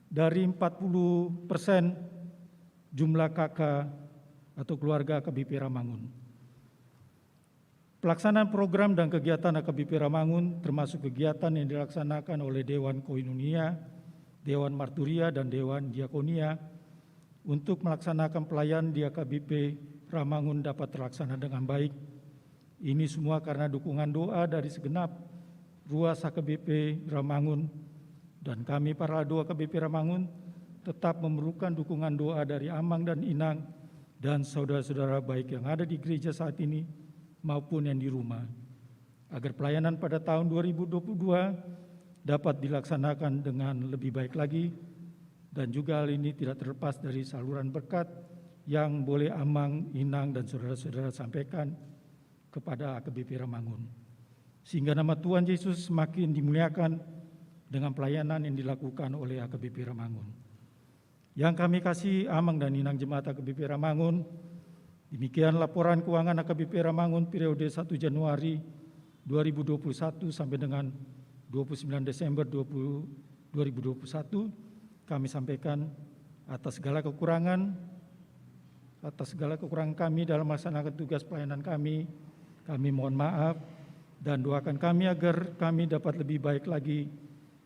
dari empat puluh persen jumlah K K atau keluarga H K B P Rawamangun. Pelaksanaan program dan kegiatan H K B P Rawamangun, termasuk kegiatan yang dilaksanakan oleh Dewan Koinonia, Dewan Marturia, dan Dewan Diakonia, untuk melaksanakan pelayanan di H K B P Rawamangun dapat terlaksana dengan baik. Ini semua karena dukungan doa dari segenap ruas H K B P Rawamangun, dan kami para H K B P Rawamangun tetap memerlukan dukungan doa dari amang dan inang dan saudara-saudara, baik yang ada di gereja saat ini maupun yang di rumah, agar pelayanan pada tahun dua ribu dua puluh dua dapat dilaksanakan dengan lebih baik lagi, dan juga hal ini tidak terlepas dari saluran berkat yang boleh amang, inang, dan saudara-saudara sampaikan kepada H K B P Rawamangun, sehingga nama Tuhan Yesus semakin dimuliakan dengan pelayanan yang dilakukan oleh H K B P Rawamangun. Yang kami kasih amang dan inang jemaat H K B P Rawamangun, demikian laporan keuangan H K B P Rawamangun periode satu Januari dua ribu dua puluh satu sampai dengan dua puluh sembilan Desember dua puluh, dua ribu dua puluh satu. Kami sampaikan, atas segala kekurangan, atas segala kekurangan kami dalam melaksanakan tugas pelayanan kami, kami mohon maaf dan doakan kami agar kami dapat lebih baik lagi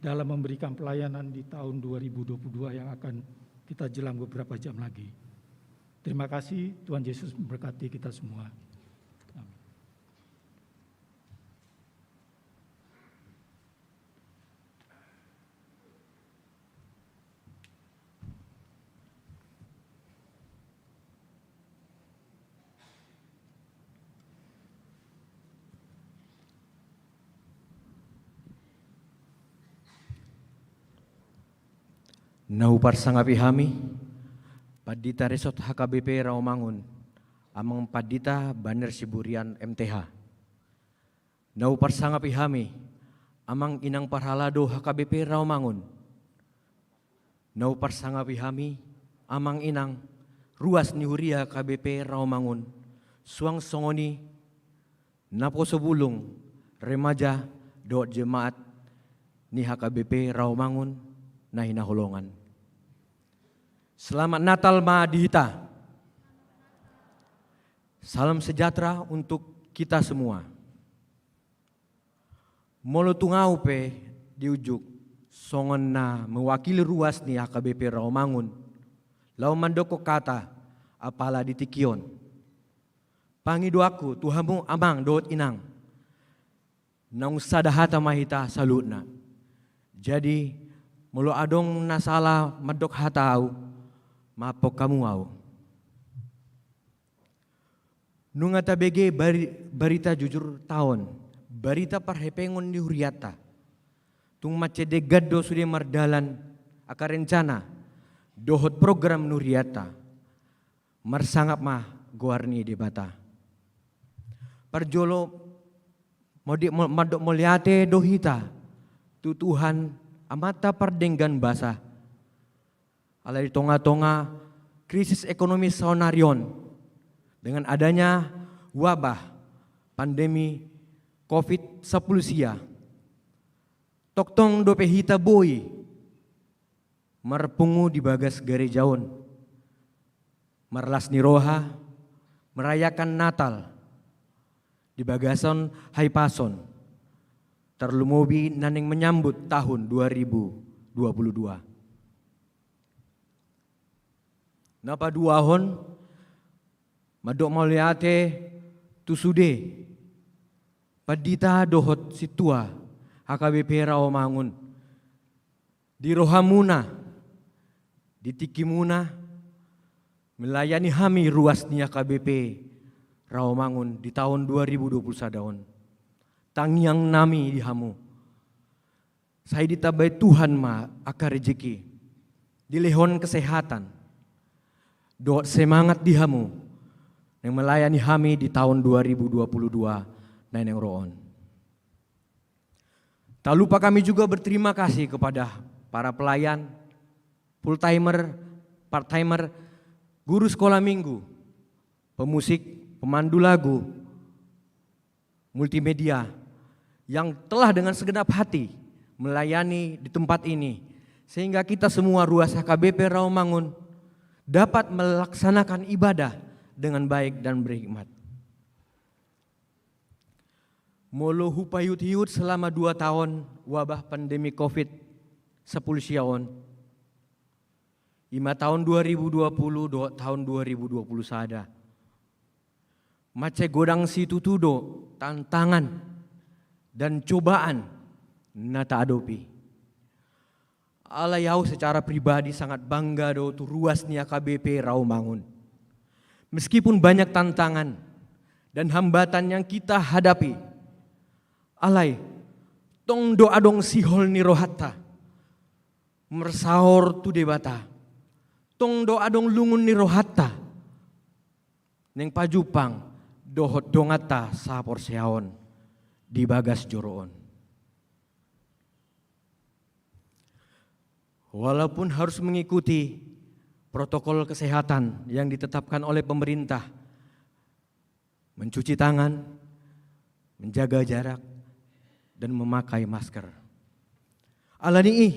dalam memberikan pelayanan di tahun dua ribu dua puluh dua yang akan kita jelang beberapa jam lagi. Terima kasih, Tuhan Yesus memberkati kita semua. Amin. Na huparsangapi hami, Pandita Resort H K B P Rawamangun, Amang Pandita Baner Siburian, M T H. Na huparsangapi hami, amang inang parhalado H K B P Rawamangun. Na huparsangapi hami, amang inang, ruas ni huria H K B P Rawamangun, suang songon i naposo bulung, remaja, dohot jemaat ni H K B P Rawamangun na hinaholongan. Selamat Natal ma di hita. Salam sejahtera untuk kita semua. Molo tung ahu pe diunjuk songon na mewakili ruas ni H K B P Rawamangun laho mandokkon hata apala di tingki on, pangidoanku tu hamu amang dohot inang, naung sada hata ma hita saluhutna. Jadi, molo adong na sala mandok hata ahu, maaphon hamu ahu. Nunga tabege bari-, barita jujur ta on, barita parhepengon ni hurianta. Tung mansai denggan do sude mardalan angka rencana dohot program ni hurianta. Marsangap ma goar ni Debata. Parjolo, modi-, mo-, mandok mauliate do hita tu Tuhan, Amanta pardenggan basa. Ala di tonga-tonga krisis ekonomi saonari on, dengan adanya wabah pandemi covid sampulu sia, tongtong dope hita boi marpungu di bagas gareja on, marlas ni roha, merayakan Natal di bagasan hahipason, tarlumobi na naeng menyambut tahun dua ribu dua puluh dua. Na paduahon, mandok mauliate tu sude pandita dohot sintua H K B P Rawamangun, di rohamuna, di tingkimuna, melayani hami ruas ni H K B P Rawamangun di taon dua ribu dua puluh sada on. Tangiang nami di hamu, sai ditambai Tuhan ma angka rejeki, dilehon kesehatan dohot semangat di hamu naeng melayani hami di taon dua ribu dua puluh dua na naeng ro on. Tak lupa kami juga berterima kasih kepada para pelayan, full timer, part timer, guru sekolah minggu, pemusik, pemandu lagu, multimedia, yang telah dengan segenap hati melayani di tempat ini, sehingga kita semua ruas H K B P Rawamangun dapat melaksanakan ibadah dengan baik dan berhikmat. Molo hupaihut-ihut selama dua taon wabah pandemi covid sampulu sia on, ima taon dua ribu dua puluh dohot taon dua ribu dua puluh sada, mansai godang situtu do tantangan dan cobaan na taadopi. Alai au secara pribadi sangat bangga do tu ruas ni H K B P Rawamangun. Meskipun banyak tantangan dan hambatan yang kita hadapi, alai tong do adong sihol ni rohanta marsaor tu Debata. Tong do adong lungun ni rohanta naeng pajumpang dohot donganta saporseaon di bagas joro on. Walaupun harus mengikuti protokol kesehatan yang ditetapkan oleh pemerintah, mencuci tangan, menjaga jarak, dan memakai masker. Alani i,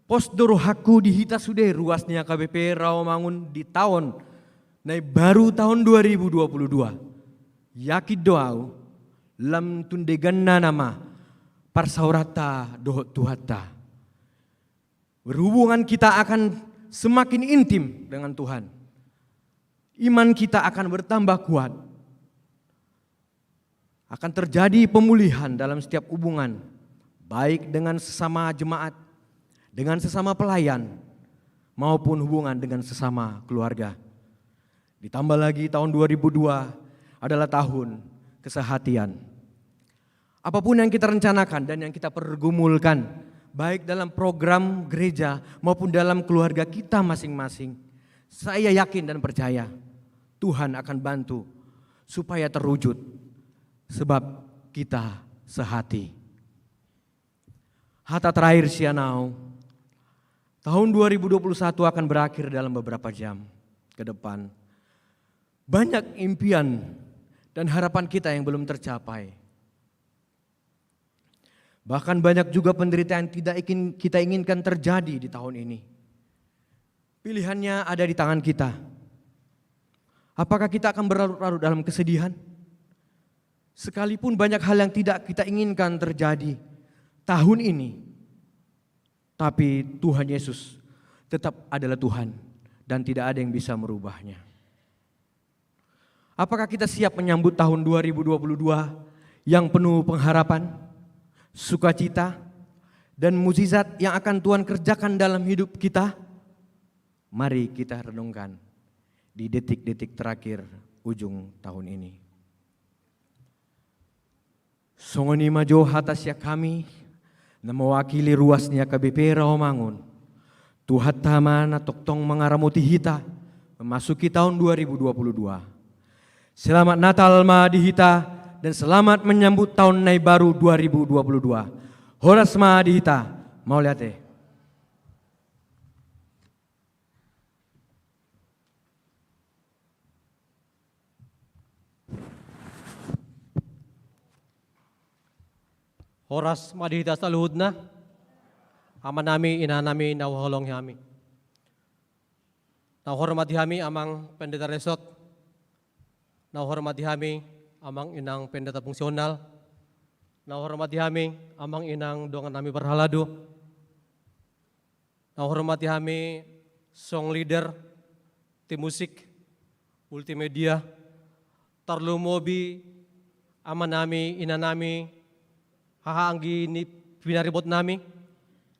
pos do rohangku di hita sude ruas ni H K B P Rawamangun di taon na imbaru taon dua ribu dua puluh dua. Yakin do au, lam tundeganna nama parsaoranta dohot Tuhanta. Berhubungan kita akan semakin intim dengan Tuhan. Iman kita akan bertambah kuat. Akan terjadi pemulihan dalam setiap hubungan, baik dengan sesama jemaat, dengan sesama pelayan, maupun hubungan dengan sesama keluarga. Ditambah lagi tahun dua ribu dua adalah tahun kesehatian. Apapun yang kita rencanakan dan yang kita pergumulkan, baik dalam program gereja maupun dalam keluarga kita masing-masing, saya yakin dan percaya Tuhan akan bantu supaya terwujud, sebab kita sehati. Hata terakhir sian au, tahun dua ribu dua puluh satu akan berakhir dalam beberapa jam ke depan. Banyak impian dan harapan kita yang belum tercapai. Bahkan banyak juga penderitaan yang tidak ingin, kita inginkan terjadi di tahun ini. Pilihannya ada di tangan kita. Apakah kita akan berlarut-larut dalam kesedihan? Sekalipun banyak hal yang tidak kita inginkan terjadi tahun ini, tapi Tuhan Yesus tetap adalah Tuhan dan tidak ada yang bisa merubahnya. Apakah kita siap menyambut tahun dua ribu dua puluh dua yang penuh pengharapan, sukacita, dan mujizat yang akan Tuhan kerjakan dalam hidup kita? Mari kita renungkan di detik-detik terakhir ujung tahun ini. Songon i ma jo hata sian hami na mewakili ruas ni H K B P Rawamangun. Tuhanta ma na tongtong mangaramoti hita, Masuki tahun dua ribu dua puluh dua. Selamat Natal ma di hita dan selamat menyambut tahun na baru dua ribu dua puluh dua. Horas ma di hita, mauliate. Horas ma di hita saluhutna, amanami, inanami, na huhaholongi hami. Na huhormati hami amang pendeta resort, na huhormati hami amang inang pendeta fungsional, na huhormati hami amang inang dongannami parhalado, na huhormati hami song leader, tim musik, multimedia, tarlumobi amanami, inanami, haha anggi ni pinaribotnami,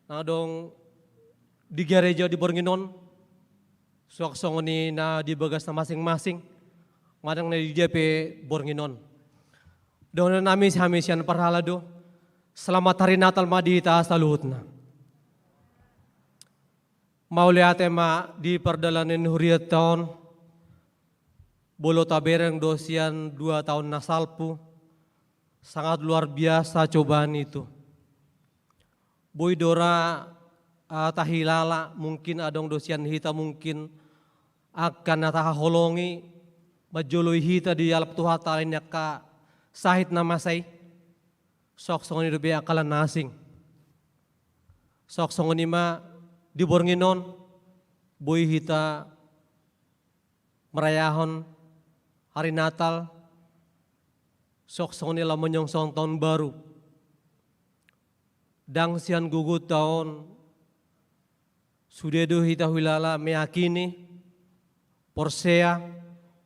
na adong di gareja di borngin on, suang songon i na di bagasna masing-masing, manang na di dia pe borngin on. Dohononnami hami sian parhalado, selamat hari Natal ma di hita saluhutna. Mauliate ma di pardalanan hurianta on, molo tabereng do sian dua taon na salpu, sangat luar biasa cobaan itu. Boi do ra, ah, tahilala, mungkin adong do sian hita mungkin angka na tahaholongi, manjoloi hita dialap Tuhanta alani angka sahit na masa i. Suang songon i dope angka na asing. Suang songon i ma di borngin on, boi hita marayahon hari Natal, suang songon i laho manyongsong taon baru. Ndang sian gogonta on, sude do hita huhilala, meyakini, porsea,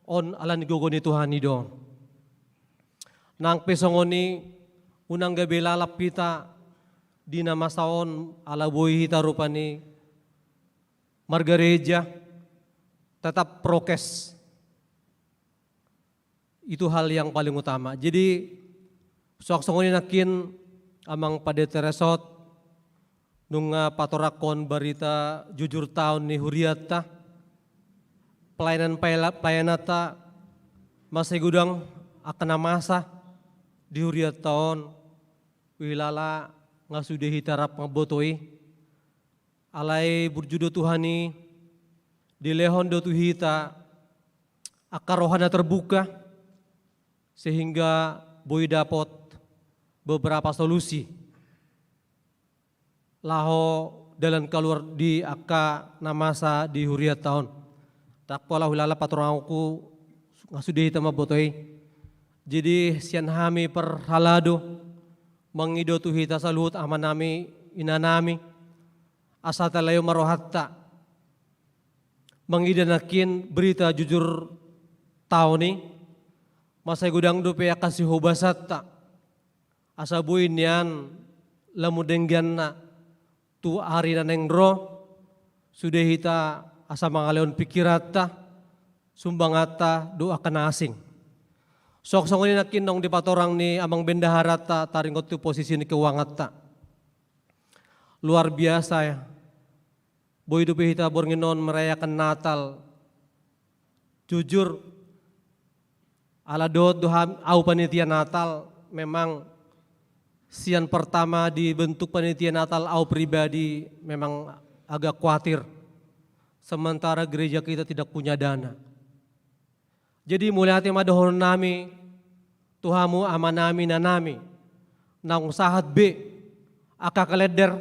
on alani gogo ni Tuhan i do. Nang pe songon i, unang gabe lalap hita di na masa on, ala boi hita rupani margareja, tetap prokes. Itu hal yang paling utama. Jadi, suang songon i nangkin amang pendeta resort, nunga patorangkon barita jujur taon ni hurianta, pelayanan pela-, pelayananta, masa i godang angka na masa di hurianta on, huhilala nga sude hita rap mamboto i. Alai burju do Tuhan i, dilehon do tu hita angka roha na terbuka, sehingga boi dapot beberapa solusi laho dalan kaluar di angka na masa di hurianta on. Ndang pola huhilala patorangonku nga sude hita mamboto i. Jadi sian hami parhalado, mangido tu hita saluhut amanami, inanami, asa talehon ma rohanta mangido nangkin berita jujur taon i, masa i godang dope angka sihobasanta, asa boi nian lamundengganna tu ari na naeng ro, sude hita asa mangalehon pikiranta, sumbanganta dohot angka na asing. Suang songon i nangkin naung dipatorang ni amang bendaharanta taringot tu posisi ni keuanganta. Luar biasa ya. Boi dope hita borngin on merayakan Natal. Jujur, ala dohot do ham-, au panitia Natal, memang sian pertama dibentuk panitia Natal, au pribadi memang agak khawatir. Sementara gereja kita tidak punya dana. Jadi mauliate ma dohononnami tu hamu amanami, inanami, naung sahat be angka kalender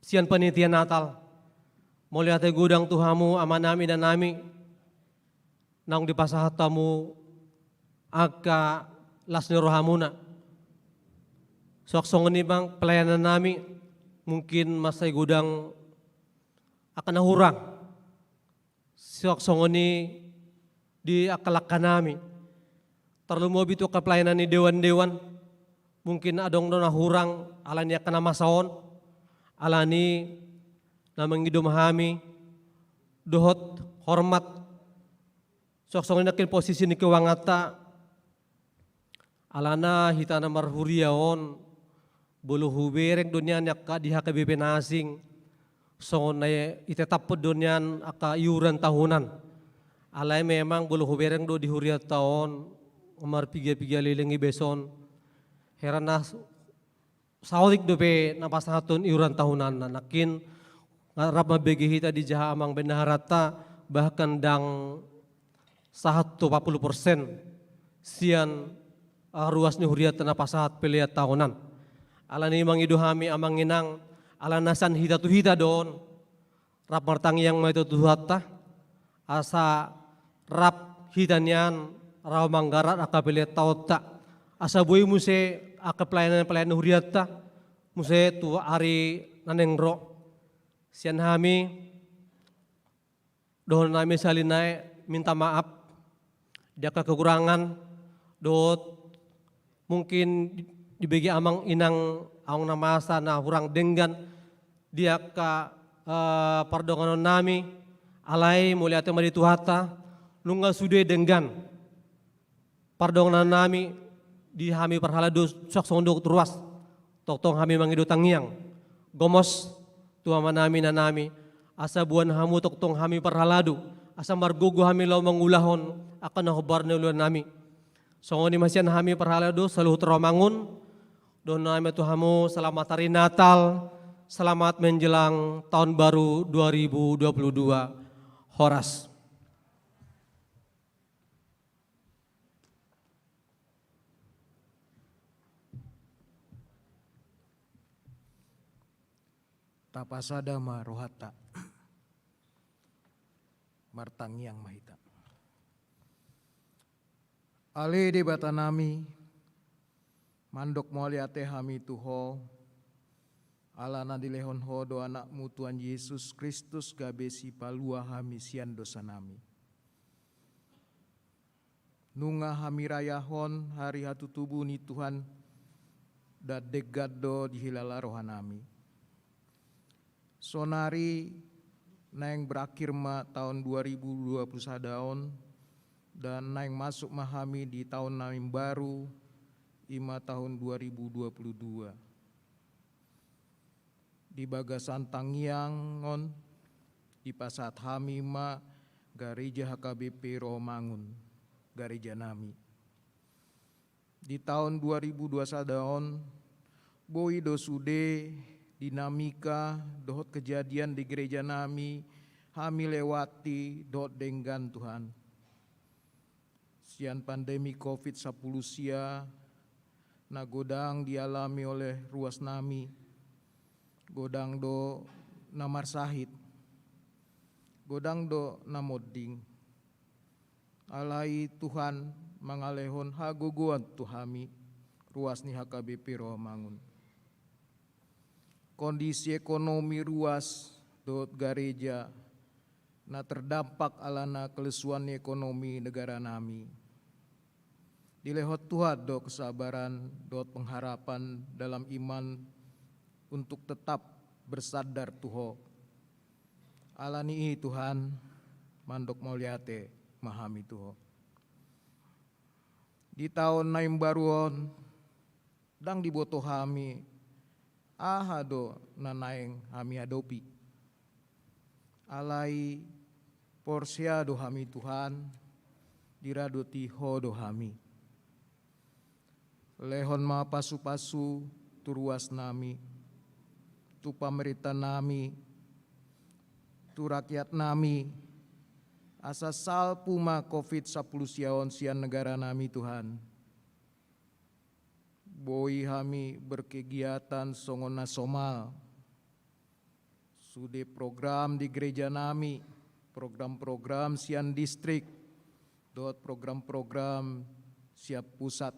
sian panitia Natal. Mauliate godang tu hamu amanami, inanami, naung dipasahat hamu angka las ni rohamuna. Suang songon i amang pelayanannami, mungkin masa i godang angka na hurang. Suang songon i di angka langkanami. Tarlumobi tu angka pelayanan ni dewan-dewan, mungkin adong do na hurang alani angka na masa on, alani na mangido ma hami dohot hormat. Suang songon i nangkin posisi ni keuanganta, alana hita na marhuria on, molo hubereng do nian angka di H K B P na asing, songon na itetaphon do nian angka iuran tahunan. Alai memang molo hubereng do di hurianta on, marpiga-piga leleng i beson, hera na saotik dope na pasahathon iuran tahunanna. Nangkin rap mambege hita di jaha amang bendaharanta, bahkan ndang sahat tu opat pulu persen sian, ah, ruas ni hurianta na pasahat pelean tahunan. Alani i mangido hami amang inang, ala na sian hita tu hita do on, rap martangiang ma hita tu Tuhanta, asa rap hita nian ro manggarar angka pelean tahunta, asa boi muse angka pelayanan-pelayanan hurianta muse tu ari na naeng ro. Sian hami, dohonon nami sahali nai minta maaf di angka kekurangan, dohot mungkin di, dibege amang inang ahu na masa na hurang denggan di angka, eh, pardonganon nami, alai mauliate ma di Tuhanta, nunga sude denggan pardonganon nami di hami parhalado suang songon dok tu ruas. Tongtong hami mangido tangiang gomos tu Ama nami, Ina nami, asa boan hamu tongtong hami parhalado, asa margogo hami laho mangulahon angka na hombar ni ulaon nami. Songon i ma sian hami parhalado saluhut roha mangun, dohonon nami tu hamu selamat hari Natal, selamat menjelang tahun baru dua ribu dua puluh dua. Horas. Tapasada ma rohanta. Martangiang ma hita. Ale Debata nami, mandok mauliate hami tu Ho, ala na dilehon Ho do Anakmu Tuhan Jesus Kristus gabe sipalua hami sian dosa nami. Nunga hami rayahon hari hatutubu ni Tuhan, dan denggan do dihilala roha nami. Sonari naeng berakhir ma tahun dua ribu dua puluh sada on, dan naeng masuk ma hami di tahun na imbaru, i ma tahun dua ribu dua puluh dua. Di bagasan tangiang on, dipasahat hami ma gareja H K B P Rohamangun, gareja nami. Di tahun dua ribu dua sada on, boi do sude dinamika dohot kejadian di gereja nami, hami lewati dohot denggan Tuhan. Sian pandemi covid sampulu sia na godang dialami oleh ruas nami, godang do na marsahit, godang do na monding. Alai Tuhan mangalehon hagogoon tu hami, ruas ni H K B P Rohamangun. Kondisi ekonomi ruas dohot gareja na terdampak alana kelesuan ni ekonomi negara nami. Dilehon Tuhan do kesabaran dohot pengharapan dalam iman untuk tetap bersandar tu Ho. Alani i Tuhan, mandok mauliate ma hami tu Ho. Di taon na imbaru on, ndang diboto hami aha do na naeng hami adopi. Alai porsea do hami Tuhan, diradoti Ho do hami. Lehon ma pasupasu tu ruas nami, tu pamarenta nami, tu rakyat nami, asa salpu ma covid sampulu sia on sian negara nami Tuhan. Boi hami berkegiatan songon na somal. Sude program di gereja nami, program-program sian distrik, dohot program-program sian pusat.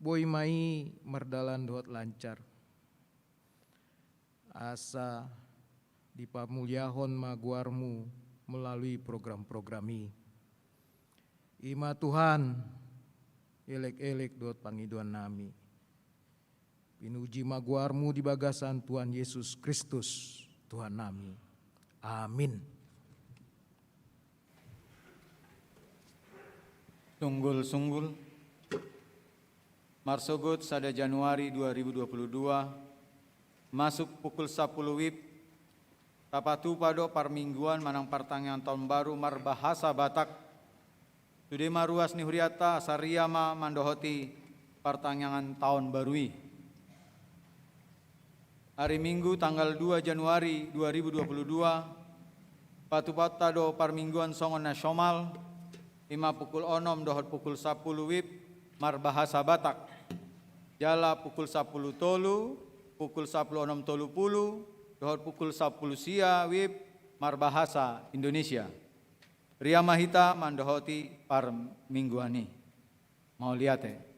Boi ma i mardalan dohot lancar. Asa dipamuliahon ma goarmu melalui program-program i. I ma Tuhan, elek-elek dohot pangidoan nami. Pinuji ma goarmu di bagasan Tuhan Yesus Kristus, Tuhan nami. Amin. Sunggul-sunggul. Marsogot sada Januari dua ribu dua puluh dua, masuk pukul sampulu wib, Tapatupa do parmingguan manang partangiangan taon baru marbahasa Batak. Sude ma ruas ni hurianta, asa ria ma mandohoti partangiangan taon baru i. Ari Minggu tanggal dua Januari dua ribu dua puluh dua, patupanta do parmingguan songon na somal, ima pukul onom dohot pukul sampulu WIB marbahasa Batak. Jala pukul sampulu tolu, pukul sampulu onom tolu pulu, dohot pukul sampulu sia WIB marbahasa Indonesia. Ria ma hita mandohoti parmingguan i. Mauliate.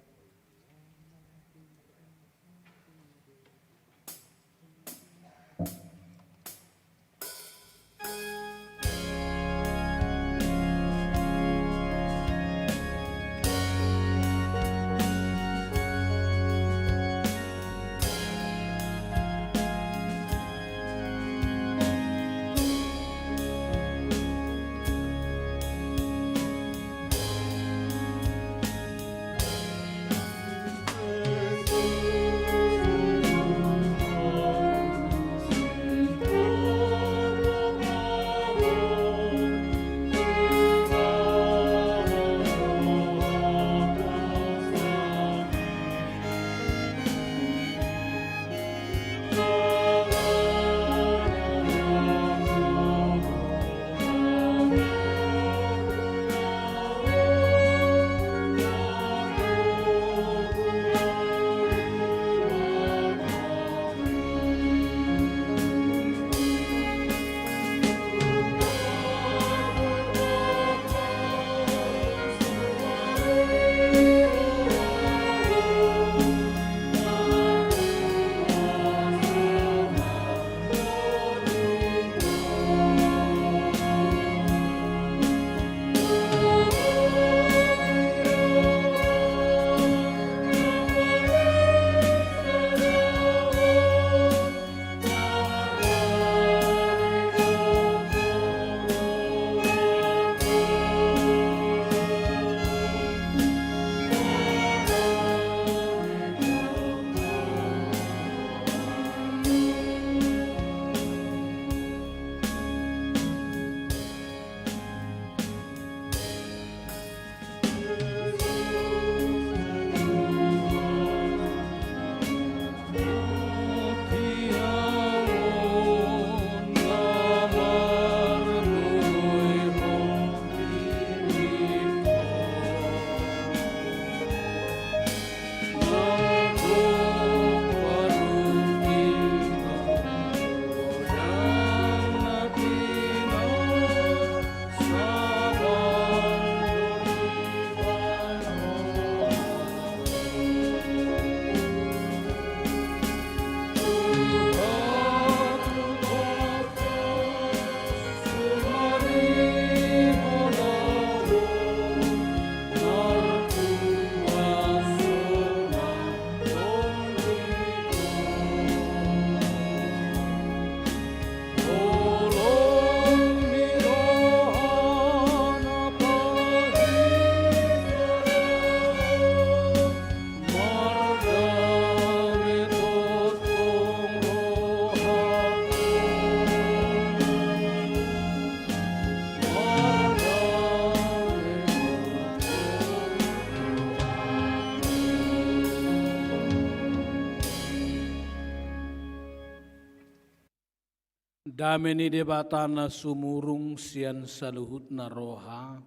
Dame ni Debata na sumurung sian saluhutna roha,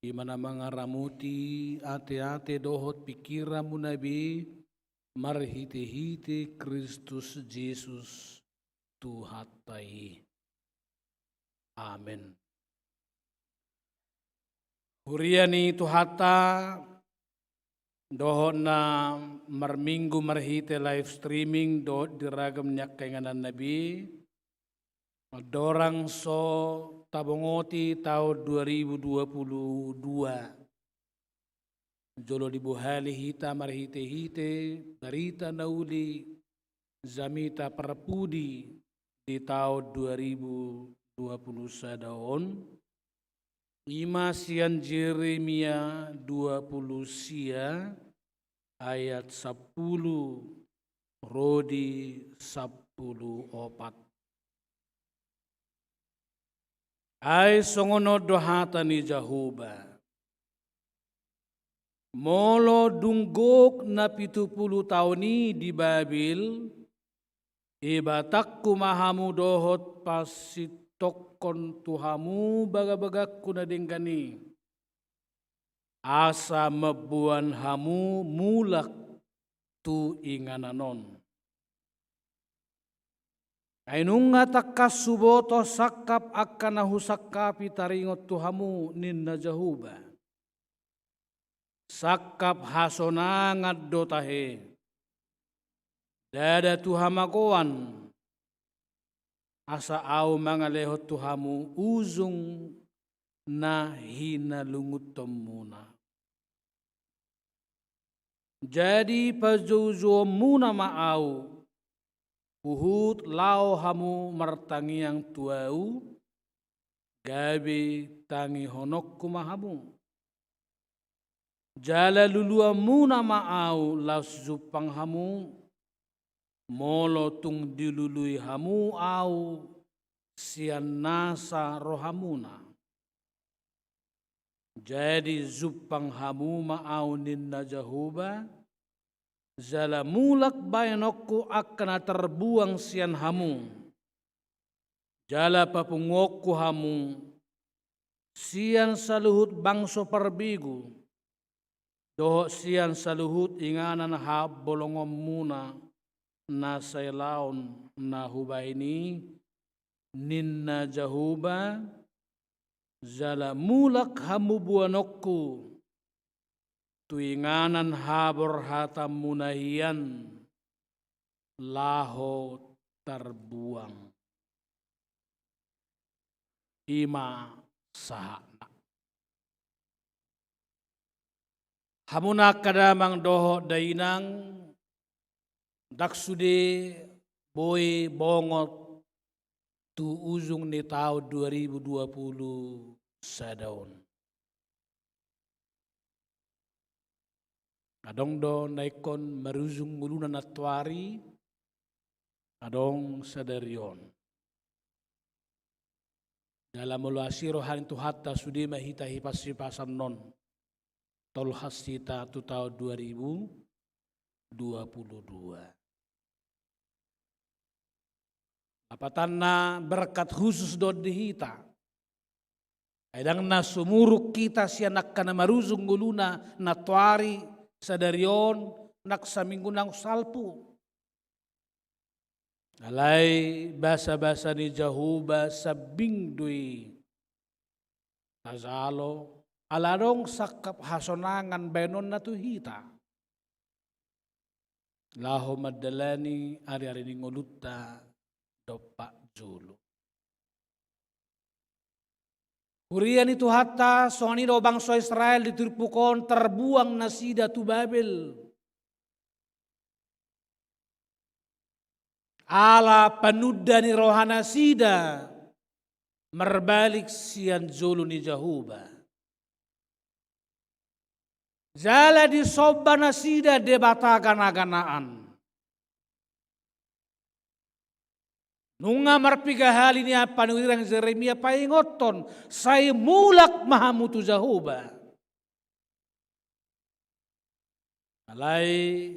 i ma na mangaramoti ateate dohot pingkiranmuna be, marhitehite Kristus Jesus Tuhanta i. Amen. Huria ni Tuhanta, dohot na marminggu marhite live streaming dohot di ragam ni angka ingananna be, andorang so tabongoti taon dua ribu dua puluh dua, jolo dibohali hita marhitehite barita na uli jamita parpudi di taon dua ribu dua puluh sada on, i ma sian Jeremia dua puluh sia ayat sampulu ro di sampulu opat. Ai songon on do hata ni Jahowa: Molo dung gok na pitu pulu taon i di Babel, ibatangku ma hamu dohot pasintongkon tu hamu bagabagangku na denggan i, asa mamboan hamu mulak tu inganan on. Ai nunga tangkas huboto sangkap angka na husangkapi taringot tu hamu, ninna Jahowa. Sangkap hasonangan do tahe. Ndada tu hamagoan, asa ahu mangalehon tu hamu ujung na hinalungunhonmuna. Jadi pajoujouonmuna ma ahu, huhut laho hamu martangiang tu ahu, gabe tangihononku ma hamu. Jala luluanmuna ma ahu laos jumpang hamu, molo tung dilului hamu ahu sian nasa rohamuna. Jadi jumpang hamu ma ahu, ninna Jahowa, jala mulak baenonku angka na tarbuang sian hamu. Jala papunguonku hamu sian saluhut bangso parbegu, dohot sian saluhut inganan habolongonmuna na sailaon na hubahen i, ninna Jahowa, jala mulak hamu boanonku tu inganan haborhatanmuna hian laho tarbuang. I ma sahatna. Hamuna angka damang dohot dainang, ndang sude boi bongot tu ujung ni taon dua ribu dua pulu sada on. Adong do na ingkon marujung ngoluna nantoari, adong sadari on. Jala molo asi roha ni Tuhanta, sude ma hita hipas-hipasan on, tolhas hita tu taon dua ribu dua pulu dua. Lapatanna, berkat khusus do on di hita. Ai ndang na sumurung hita sian angka na marujung ngoluna nantoari, sadari on, nang saminggu naung salpu. Alai basa-basa ni Jahowa sambing do i tajalo, ala adong sangkap hasonangan baenonna tu hita laho mandalani ari-ari ni ngolunta dompak jolo. Huria ni Tuhanta, songon i do bangso Israel di turpuk on, tarbuang nasida tu Babel. Ala panunda ni rohanasida marbalik sian jolo ni Jahowa. Jala disomba nasida debata gana-ganaan. Nunga marpiga hali nian panurirang Jeremia paingothon, sai mulak ma hamu tu Jahowa. Alai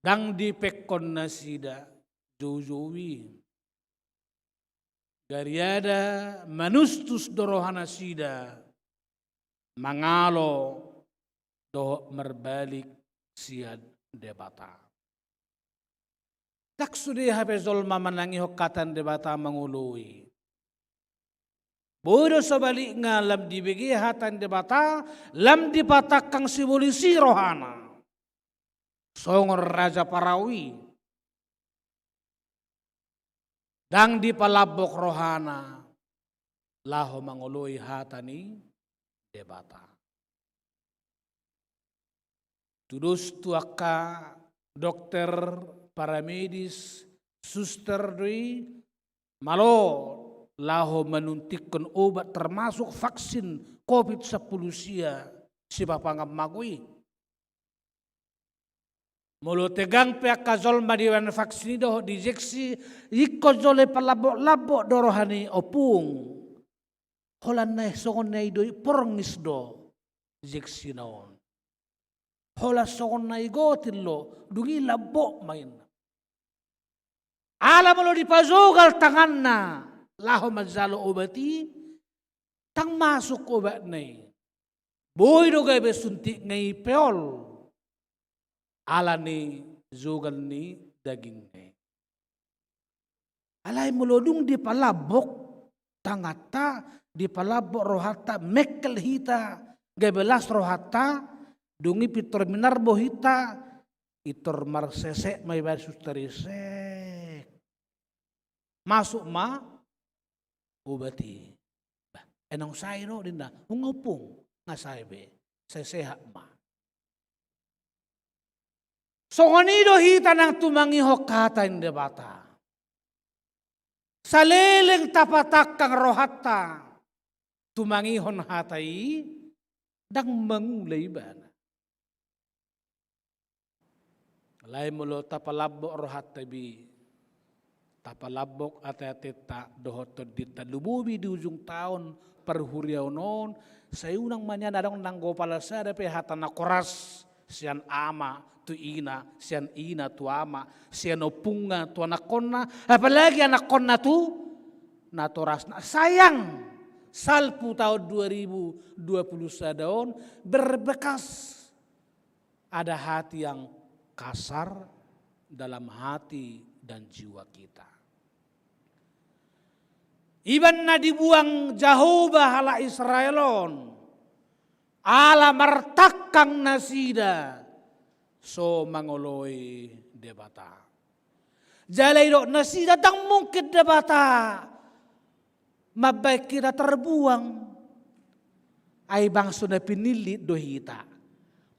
ndang dipengkon nasida joujou i. Gariada manustus do rohanasida mangalo dohot marbalik sian Debata. Ndang sude hape jolma manangihon hata ni Debata mangoloi. Boi do sabalikna, lam dibege hata ni Debata, lam dipatangkang sibolis i rohana. Songon raja Parao i. Ndang dipalambok rohana laho mangoloi hata ni Debata. Tudos tu angka dokter, paramedis, suster do i, malo laho manuntingkon obat termasuk vaksin covid sampulu sia sipapangan mago i. Molo tegang pe angka jolma di baen vaksin i dohot di injeksi, ingkon jolo ipalambok-lambok do roha ni ompung. Holan na songon na i do i porngis do injeksina on. Holan songon na i gotil do, dung i lambok ma inna. Ala molo dipajogal tanganna laho manjalo obat i, ndang masuk obatna i. Boi do gabe suntikna i peol. Ala ni jogal ni dagingna i. Alai molo dung dipalambok tanganta, dipalambok rohanta, mengkel hita, gabe las rohanta, dung i pintor minar bohinta, pintor marsesek ma iba, suster i sek. Masuk ma obat i. Bah, ai naung sae do ninna, nunga ompung, nunga sae be. Sai sehat ma. Songon i do hita nang tumangihon hata ni Debata. Saleleng tapatangkang rohanta tumangihon hata i, ndang mangula ibana. Alai molo tapalambok rohanta be, tapalambok ate-atenta dohot tondinta, lumobi di ujung taon parhuriaon on, sai unang ma nian adong nanggo pala sada pe hata na koras sian ama tu ina, sian ina tu ama, sian ompungna tu anakkonna, apalagi anakkonna tu natorasna. Sayang, salpu taon dua ribu dua puluh sada on berbekas ada hati yang kasar dalam hati dan jiwa kita. Iba na dibuang Jahowa halak Israel on, ala martangkang nasida so mangoloi Debata. Jala didok nasida, ndang mungkin Debata mambaen hita terbuang. Ai bangso na pinillit do hita.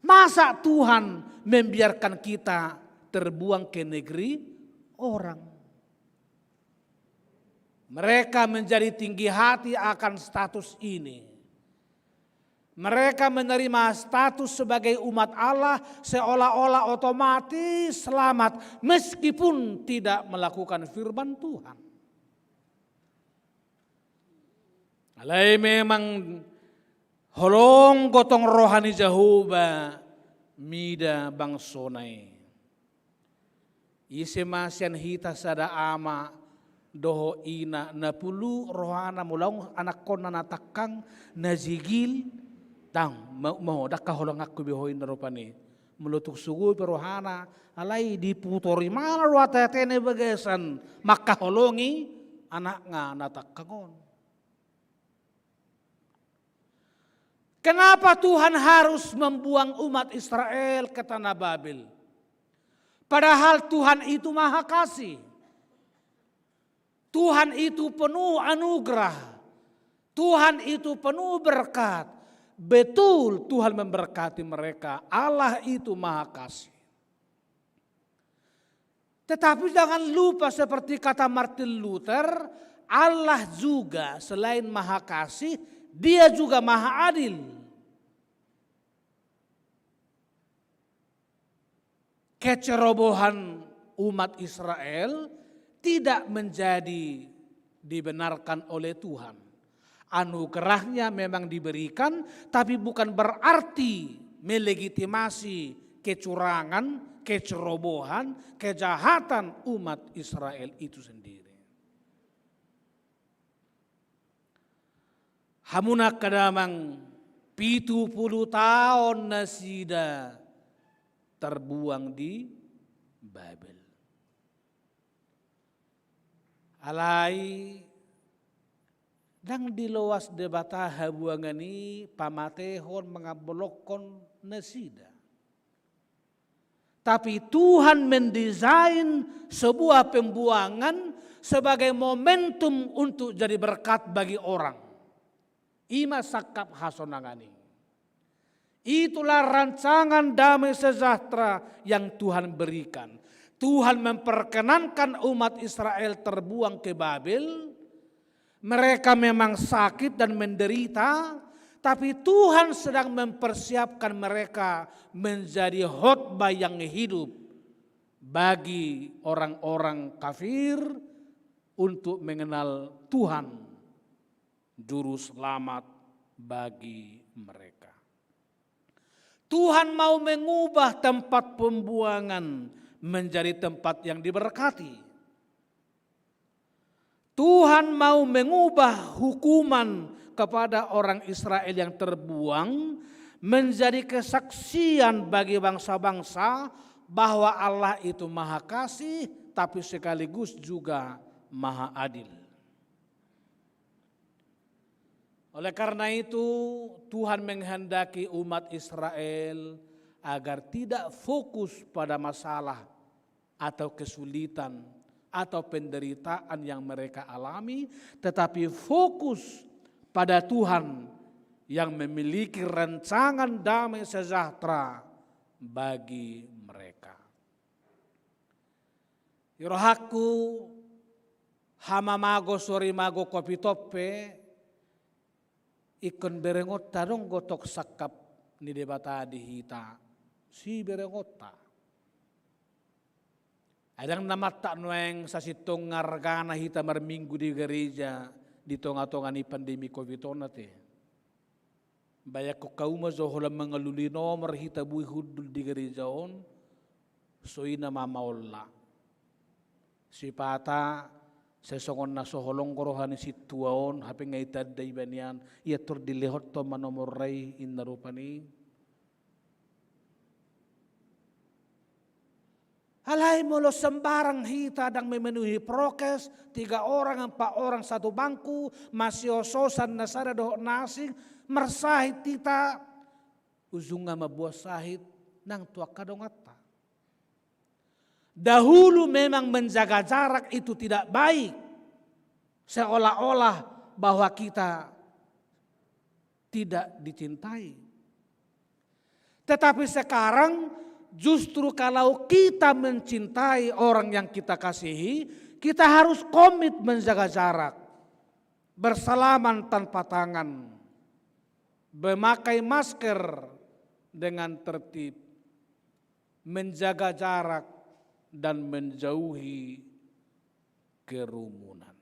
Masa Tuhan membiarkan kita terbuang ke negeri orang? Mereka menjadi tinggi hati akan status ini. Mereka menerima status sebagai umat Allah seolah-olah otomatis selamat meskipun tidak melakukan firman Tuhan. Alai memang holong gotong roha ni Jahowa mida bangsona i. Ise ma sian hita sada ama dohot ina na pulu rohana molo adong anakkonna na tangkang, na jigil, ndang, ma, ma, ndang haholonganku be ho inna rupani. Molo tung sogo pe rohana, alai diputor imana do ate-atena di bagasan mangkaholongi anakna na tangkang on. Kenapa Tuhan harus membuang umat Israel ke tanah Babel? Padahal Tuhan itu Maha Kasih. Tuhan itu penuh anugerah. Tuhan itu penuh berkat. Betul, Tuhan memberkati mereka. Allah itu Maha Kasih. Tetapi jangan lupa, seperti kata Martin Luther, Allah juga selain Maha Kasih, Dia juga Maha Adil. Kecerobohan umat Israel tidak menjadi dibenarkan oleh Tuhan. Anugerahnya memang diberikan, tapi bukan berarti melegitimasi kecurangan, kecerobohan, kejahatan umat Israel itu sendiri. Hamu angka damang, pitu pulu taon nasida terbuang di Babel. Alai ndang diloas Debata habuangan i pamatehon, mangambolongkon nasida. Tapi Tuhan mendesain sebuah pembuangan sebagai momentum untuk jadi berkat bagi orang. I ma sangkap hasonangan i. Itulah rancangan damai sejahtera yang Tuhan berikan. Tuhan memperkenankan umat Israel terbuang ke Babel. Mereka memang sakit dan menderita, tapi Tuhan sedang mempersiapkan mereka menjadi khotbah yang hidup bagi orang-orang kafir untuk mengenal Tuhan, Juru Selamat bagi mereka. Tuhan mau mengubah tempat pembuangan menjadi tempat yang diberkati. Tuhan mau mengubah hukuman kepada orang Israel yang terbuang menjadi kesaksian bagi bangsa-bangsa bahwa Allah itu Maha Kasih, tapi sekaligus juga Maha Adil. Oleh karena itu, Tuhan menghendaki umat Israel agar tidak fokus pada masalah atau kesulitan atau penderitaan yang mereka alami, tetapi fokus pada Tuhan yang memiliki rancangan damai sejahtera bagi mereka. Di rohangku, hamamago sorimago Covid on pe, ingkon berengonta do gotong sangkap ni Debata di hita, siberengonta. Ai ndang na mantap nuaeng sasintongna argana hita marminggu di gareja di tonga-tonga ni pandemi Covid on ate. Bayangkon hamu ma jo holan mangalului nomor hita boi hundul di gareja on, so i na mamaolla. Sipata, sai songon na so holong do roha ni sintua on, hape nga itanda iba nian, ia tor dilehon ma nomor i inna rupani. Alai molo sembarang hita ndang memenuhi prokes, tiga orang, empat orang satu bangku, masiososan na sada dohot na asing, marsahit hita, ujungna mamboan sahit nang tu angka donganta. Dahulu memang menjaga jarak itu tidak baik, seolah-olah bahwa kita tidak dicintai. Tetapi sekarang justru kalau kita mencintai orang yang kita kasihi, kita harus komit menjaga jarak, bersalaman tanpa tangan, memakai masker dengan tertib, menjaga jarak, dan menjauhi kerumunan.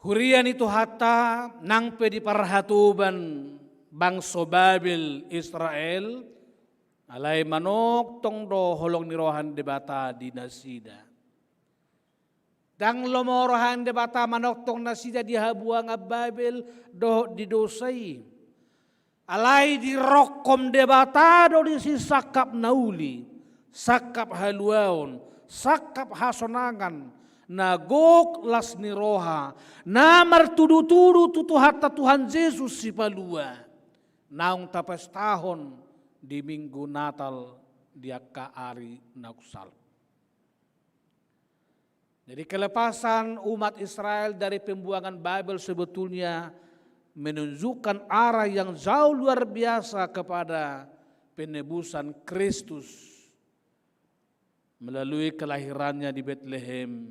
Huria ni Tuhanta, nang pe diparhatoban bangso Babel Israel, alai manongtong do holong ni roha ni Debata di nasida. Ndang lomo roha ni Debata manongtong nasida di habuangan Babel dohot di dosa i. Alai dirongkom Debata do disi sangkap na uli, sangkap haluaon, sangkap hasonangan, na gok las ni roha, na martudu-tudu tu Tuhanta Tuhan Jesus Sipalua, naung tapestahon di Minggu Natal di angka ari naung salpu. Jadi, kelepasan umat Israel dari pembuangan Babel sebetulnya menunjukkan arah yang jauh luar biasa kepada penebusan Kristus melalui kelahirannya di Betlehem,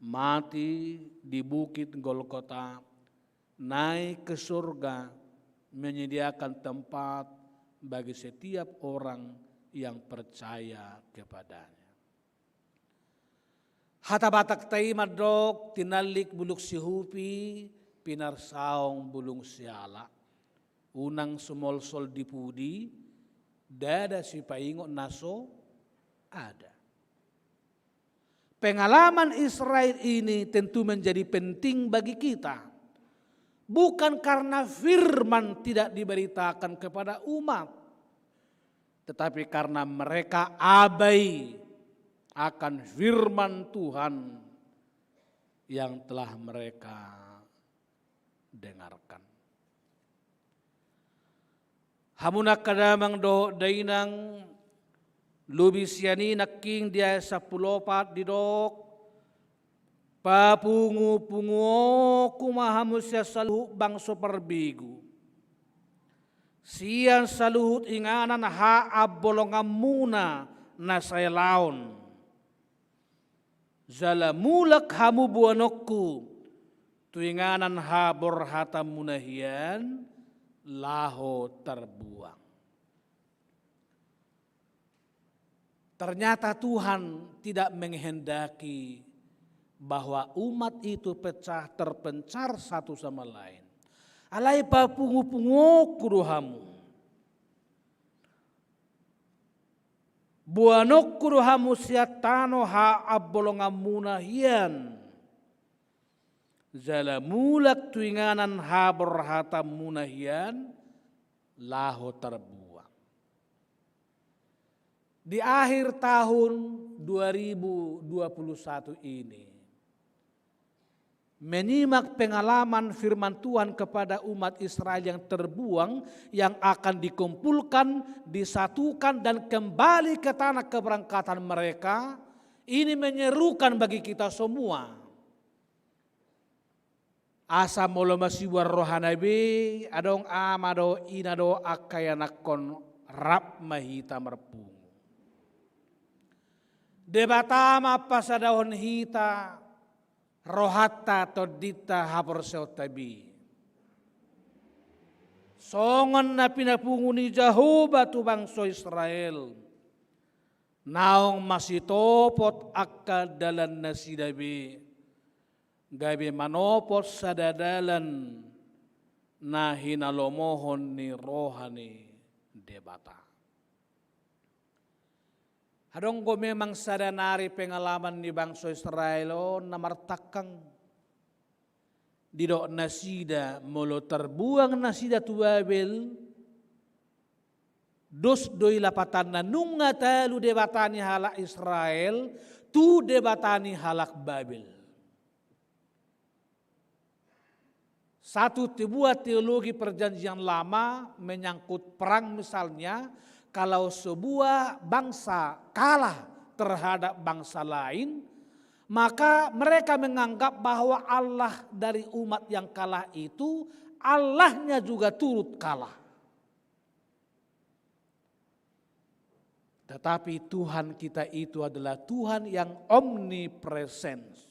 mati di Bukit Golgota, naik ke surga, menyediakan tempat bagi setiap orang yang percaya kepada-Nya. Hata Batakta i mandok, tinallik bulung sihupi, pinarsaong bulung siala. Unang sumolsol di pudi, ndada sipaingot na so ada. Pengalaman Israel ini tentu menjadi penting bagi kita. Bukan karena firman tidak diberitakan kepada umat, tetapi karena mereka abai akan firman Tuhan yang telah mereka dengarkan. Hamu angka damang dohot dainang, lobi sian i nangkin di ayat sampulu opat didok, papungu-punguonku ma hamu sian saluhut bangso parbegu, sian saluhut inganan haambolonganmuna na saelaon. Jala mulak hamu boanonku tu inganan haborhatanmuna hian laho tarbuang. Ternyata Tuhan tidak menghendaki bahwa umat itu pecah, terpencar satu sama lain. Alai papungu-punguonku do hamu. Boanonku do hamu sian tano haambolonganmuna hian. Jala mulak tu inganan haborhatanmuna hian laho tarbuang. Di akhir tahun dua ribu dua puluh satu ini, menyimak pengalaman firman Tuhan kepada umat Israel yang terbuang, yang akan dikumpulkan, disatukan, dan kembali ke tanah keberangkatan mereka, ini menyerukan bagi kita semua. Asa molo masibuan rohana be, adong ama do, ina do, angka ianakhon, rap ma hita marpungu. Debata ma pasadahon hita rohanta, tondinta, haporseaonta be. Songon na pinapungu ni Jahowa tu bangso Israel, naung masitopot angka dalannasida be, gabe manopot sada dalan na hinalomohon ni roha ni Debata. Adong do memang sada nari pengalaman ni bangso Israel on na martangkang. Didok nasida, molo tarbuang nasida tu Babel, dos do i lapatanna, nunga talu debata ni halak Israel tu debata ni halak Babel. Satu sebuah teologi Perjanjian Lama menyangkut perang misalnya, kalau sebuah bangsa kalah terhadap bangsa lain, maka mereka menganggap bahwa Allah dari umat yang kalah itu, Allahnya juga turut kalah. Tetapi Tuhan kita itu adalah Tuhan yang omnipresence.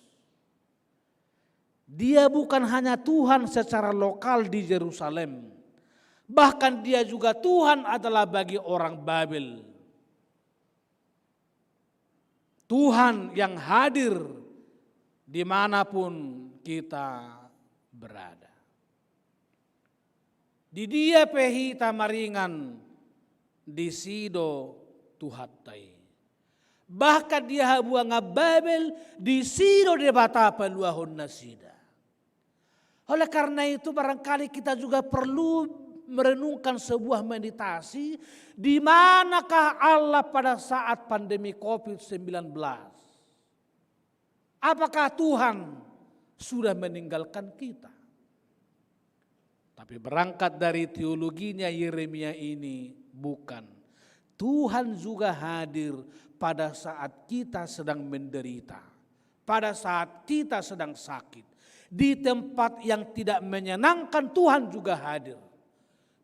Dia bukan hanya Tuhan secara lokal di Yerusalem, bahkan Dia juga Tuhan adalah bagi orang Babel. Tuhan yang hadir dimanapun kita berada. Di dia pe hita maringan, disi do Tuhanta i. Bahkan di habuangan Babel, disi do Debata paluahon nasida. Oleh karena itu, barangkali kita juga perlu merenungkan sebuah meditasi, di manakah Allah pada saat pandemi covid sembilan belas? Apakah Tuhan sudah meninggalkan kita? Tapi berangkat dari teologinya Yeremia ini, bukan. Tuhan juga hadir pada saat kita sedang menderita, pada saat kita sedang sakit. Di tempat yang tidak menyenangkan, Tuhan juga hadir.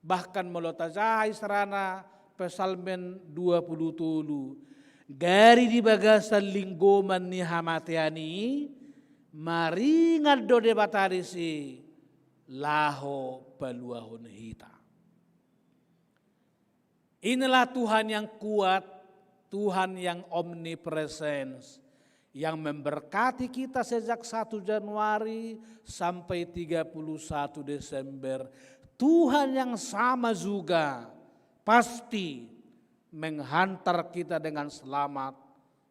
Bahkan molo tajaha i serana Psalmen dua puluh tolu, gari di bagasan linggoman ni hamatean i, maringan do Debata disi laho paluahon hita. Inilah Tuhan yang kuat, Tuhan yang omnipresence, yang memberkati kita sejak satu Januari sampai tiga puluh satu Desember. Tuhan yang sama juga pasti menghantar kita dengan selamat,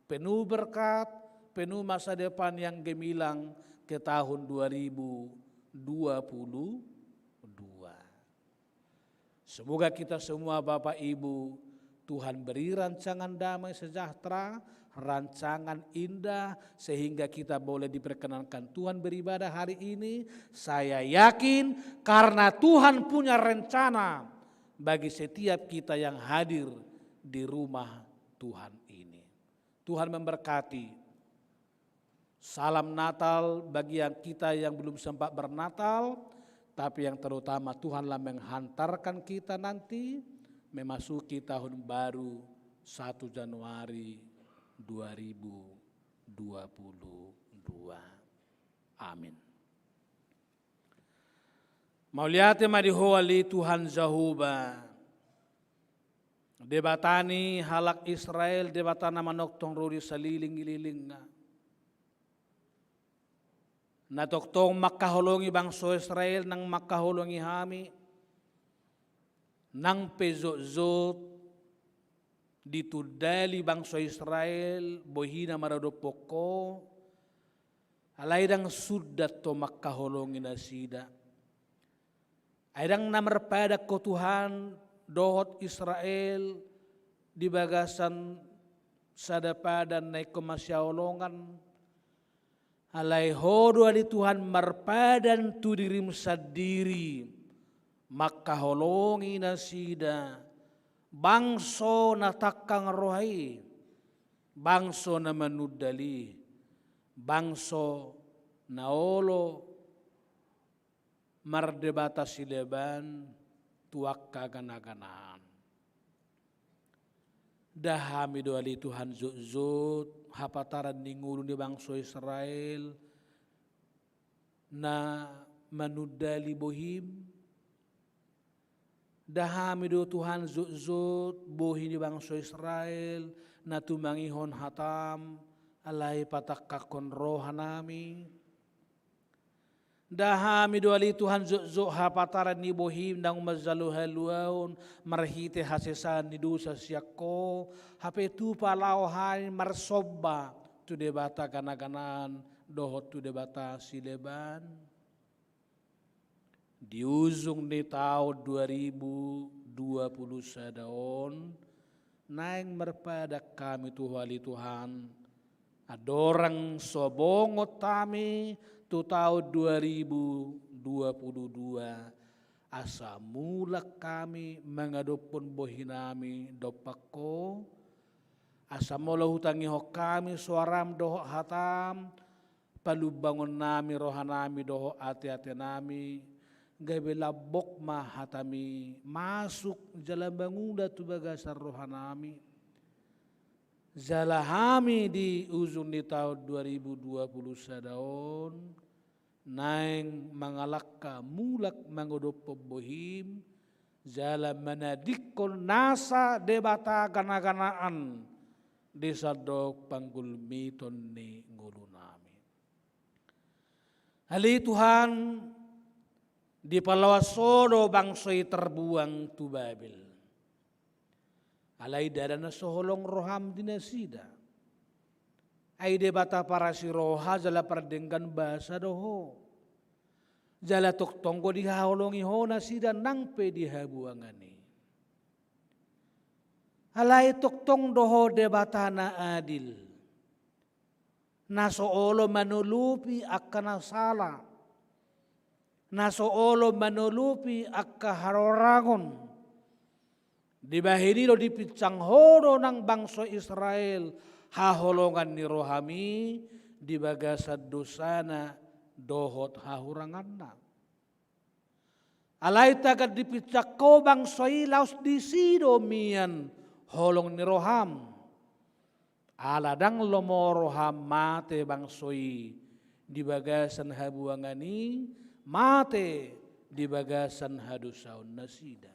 penuh berkat, penuh masa depan yang gemilang ke tahun dua ribu dua puluh dua. Semoga kita semua, Bapak Ibu, Tuhan beri rancangan damai sejahtera, rancangan indah, sehingga kita boleh diperkenankan Tuhan beribadah hari ini. Saya yakin karena Tuhan punya rencana bagi setiap kita yang hadir di rumah Tuhan ini. Tuhan memberkati. Salam Natal bagi yang kita yang belum sempat bernatal, tapi yang terutama Tuhanlah menghantarkan kita nanti memasuki tahun baru satu Januari dua ribu dua puluh dua. Amin. Mauliate ma di Ho ale Tuhan Jahowa. Debata ni halak Israel, Debata na manongtong ro di salilinglilingna. Na tongtong mangkaholongi bangso Israel, nang mangkaholongi hami, nang pe jotjot ditundali bangso Israel bohina maradophon Ho, alai ndang sundat Ho mangkaholongi nasida. Ai ndang na marpadan Ho Tuhan dohot Israel di bagasan sada padan na ingkon masihaholongan. Alai Ho do ale Tuhan marpadan tu dirim sandiri, mangkaholongi nasida, bangso na tangkang roha i, bangso na manundal i, bangso na olo mardebata sileban tu angka ganaganaan. Nda hami do ale Tuhan jotjot hapataran ni ngolu ni bangso Israel na manundali bohim? Nda hami do Tuhan jotjot bohi ni bangso Israel na tumangihon hatam, alai patangkangkon rohanami? Nda hami do ale Tuhan jotjot hapataran ni bohim naung manjalo haluaon marhite hasesaan ni dosa sian Ho, hape tupa laho hami marsomba tu debata ganaganaan dohot tu debata sileban? Di ujung ni taon dua ribu dua puluh sada on, naeng marpadan hami tu Ho ale Tuhan, andorang so bongot hami tu taon dua ribu dua puluh dua, asa mulak hami mangadophon bohinami dompak Ho, asa molo hutangihon hami soaram dohot hatam, palumbangonnami rohanami dohot ateatenami, gabe lambok ma hatami masuk jala mangula tu bagasan rohanami. Jala hami di ujung ni taon dua ribu dua puluh sada on, naeng mangalangka mulak mangadophon bohim, jala manadingkon nasa debata ganaganaan di sandok panggulmiton ni ngolunami. Ale Tuhan, dipaloas Ho do bangso i tarbuang tu Babel. Alai ndada na so holong roham di nasida. Ai Debata parasi roha jala pardenggan basa do Ho. Jala tongtong do dihaholongi Ho nasida nang pe di habuangan i. Alai tongtong do Ho Debata na adil, na so olo manolopi angka na sala, na so olo manolopi angka harorangon. Dibahen i do dipinsang Ho do nang bangso Israel haholongan ni rohami di bagasan dosana dohot hahuranganna. Alai tagan dipinsang Ho bangso i, laos disi do mian holong ni roham. Ala ndang lomo roham mate bangso i di bagasan habuangan i, mate di bagasan hadosaon nasida.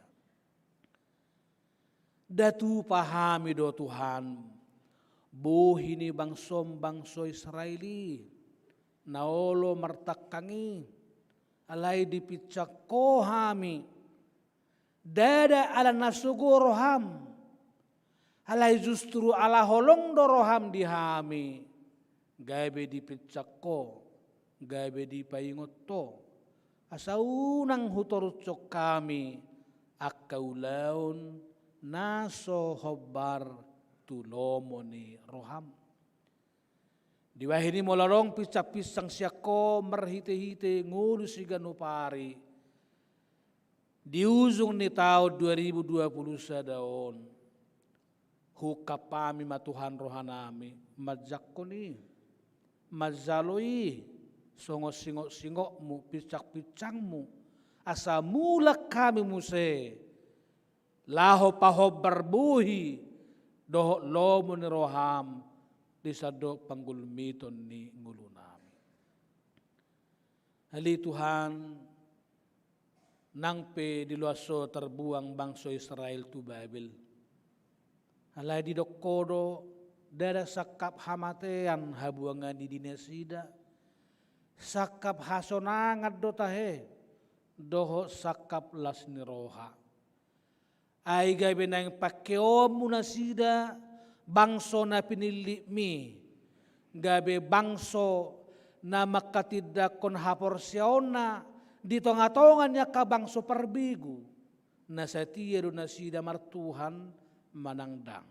Nda tupa hami do Tuhan bohi ni bangsom bangso Israel i, na olo martangkang i, alai dipinsang Ho hami. Ndada ala na sogo roham, alai justru ala holong do roham di hami, gabe dipinsang Ho, gabe dipaingot Ho, asa unang hutorushon hami angka ulaon na so hombar tu lomo ni roham. Dibahen i molo adong pinsangpinsang sian Ho marhitehite ngolu siganup ari di ujung ni taon dua ribu dua puluh sada on, huungkap hami ma Tuhan rohanami manjangkon i, manjalo i songon singotsingotmu, pinsangpinsangmu, asa mulak hami muse laho pahombar bohi dohot lomo ni roham di sandok panggulmiton ni ngolunami. Ale Tuhan, nang pe diloas Ho tarbuang bangso Israel tu Babel, Alai didok Ho do, ndada sangkap hamatean habuangan i di nasida, sangkap hasonangan do tahe, dohot sangkap las ni roha. Ai gabe naeng pangkeonmu nasida, bangso na pinillitmi, gabe bangso na manghatindanghon haporseaonna di tonga-tonga ni angka bangso parbegu. Na satia do nasida martuhan manang ndang.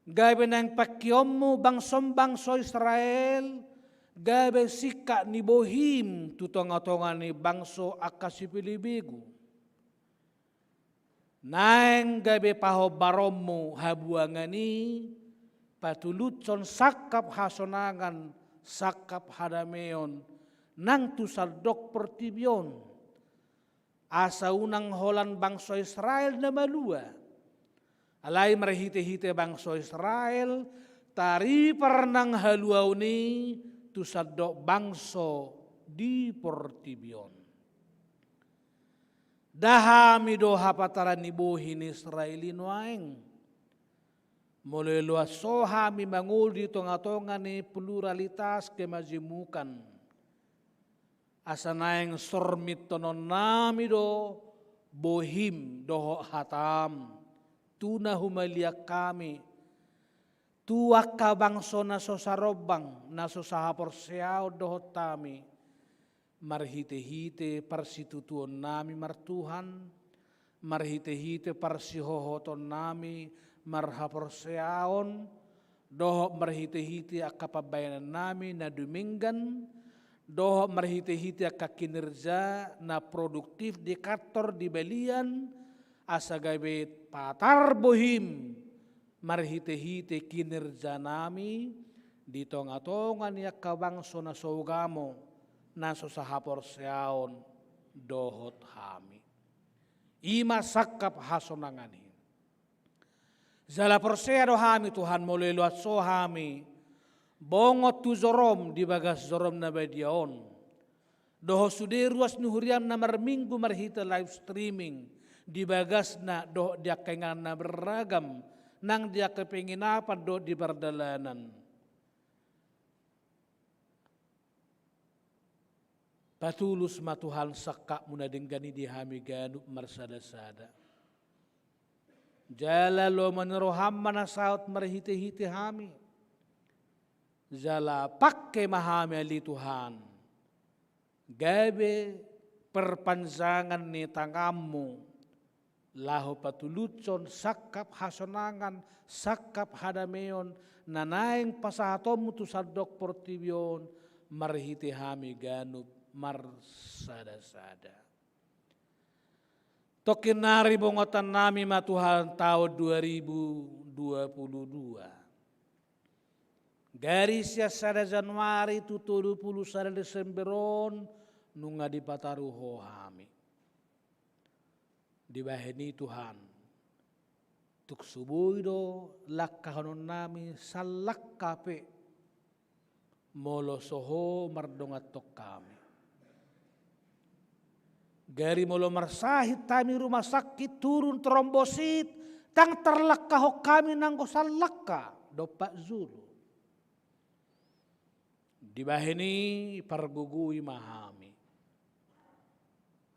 Gabe naeng pangkeonmu bangso-bangso Israel, gabe singkat ni bohim tu tonga-tonga ni bangso angka sipelebegu. Naeng gabe pahombaronmu habuangan i, patulushon sangkap hasonangan, sangkap hadameon, nang tu sandok portibi on. Asa unang holan bangso Israel na malua. Alai marhite-hite bangso Israel, taripar nang haluaon i tu sandok bangso di portibi on. Nda hami do hapataran ni bohi ni Israel i nuaeng. Molo iloas Ho hami mangolu di tonga-tonga ni pluralitas kemajemukan. Asa naeng sormintononnami do bohim dohot hatam, tu na humaliang hami, tu angka bangso na so sarombang, na so sahaporseaon dohot hami, marhite-hite parsitutuonnami martuhan, marhite-hite parsihohotonnami marhaporseaon, dohot marhite-hite angka pambahenannami na dumenggan, dohot marhite-hite angka kinerja na produktif di kantor di balian, asa gabe patar bohim, marhite-hite kinerjanami di tonga-tonga ni angka bangso na so ugamo, na so sahaporseaon dohot hami. I ma sangkap hasonangan i. Jala porsea do hami Tuhan molo iloas Ho hami, bongot tu jorom di bagas jorom na badia on. Dohot sude ruas ni huriam na marminggu marhite live streaming di bagasna dohot di angka inganan na beragam, nang di angka penginapan dohot di pardalanan. Patulus ma Tuhan sangkapmu na denggan i di hami ganup marsada-sada. Jala lomo ni roham ma na saut marhite-hite hami. Jala pangke ma hami ale Tuhan. Gabe perpanjangan ni tanganmu, laho patulushon sangkap hasonangan, sangkap hadameon, na naeng pasahatonmu tu sandok portibi on, marhite hami ganup marsada-sada. Tongkin nari bongotannami ma Tuhan taon dua ribu dua puluh dua. Gari sian sada Januari tu tolu pulu sada Desember on, nunga dipataru Ho hami. Dibahen i Tuhan, tung so boi do langkahononnami salangka pe, molo so Ho mardonganhon hami. Gari molo marsahit hami rumah sakit turun trombosit, ndang tarlangkahon hami nanggo salangka dompak jolo. Dibahen i pargogoi ma hami.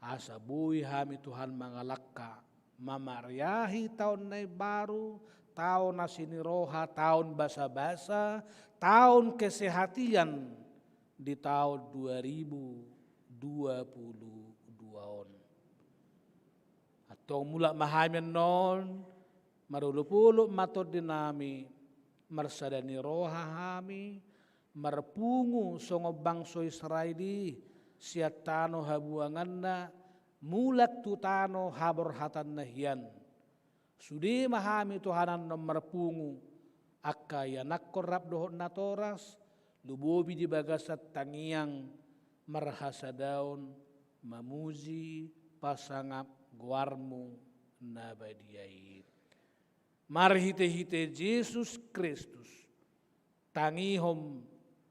Asa boi hami Tuhan mangalangka, mamariahi taon na imbaru, taon asi ni roha, taon basa-basa, taon kesehatan di taon dua ribu dua puluh dua on. Antong mulak ma hami annon, marolop-olop ma tondinami, marsada ni roha hami, marpungu songon bangso Israel i, sian tano habuanganna, mulak tu tano haborhatanna hian. Sude ma hami Tuhan annon marpungu, angka ianakhon rap dohot natoras, lumobi di bagasan tangiang, marhasadaon, mamuji, pasangap goarmu na badia i. Marhite-hite Jesus Kristus, tangihon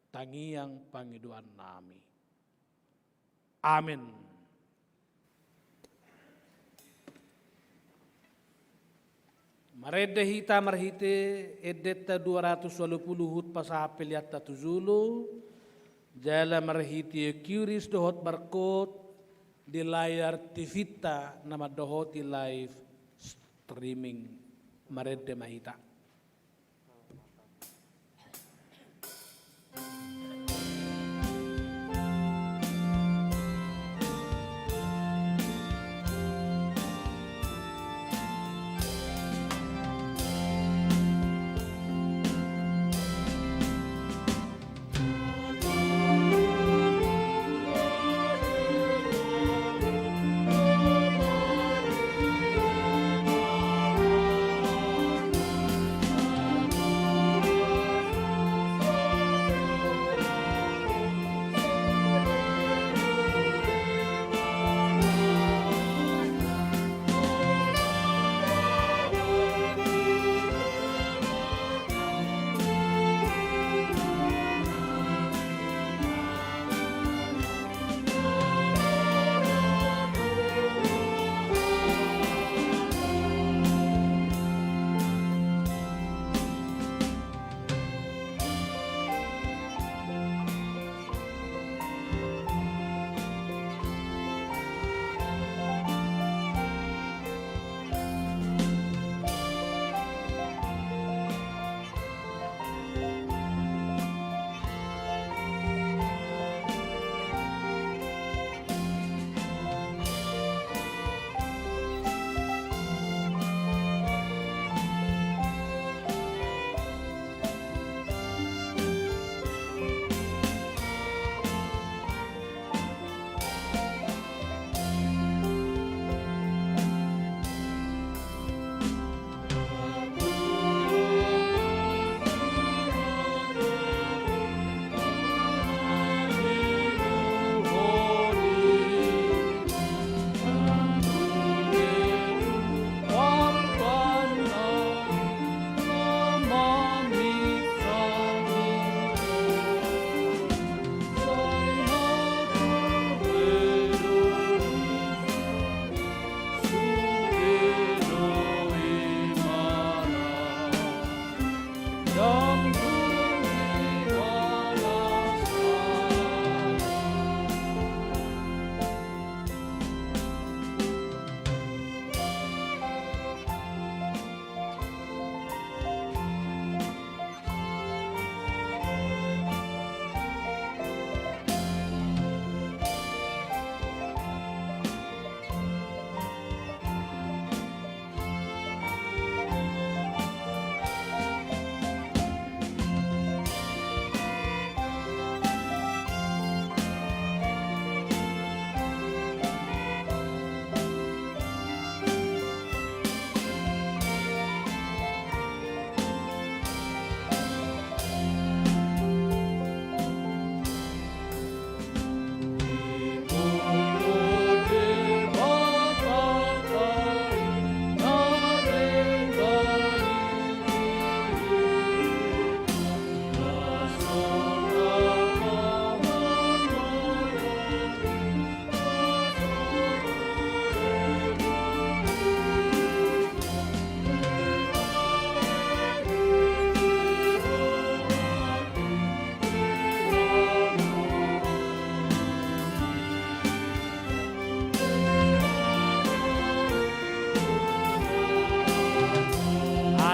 tangiang pangidoannami. Amen. Marende hita marhite endenta dua ratus ualu pulu huhut pasahat peleanta tu jolo, jala marhite qris dohot barcode di layar T V-ta na mandohoti live streaming. Marende ma hita.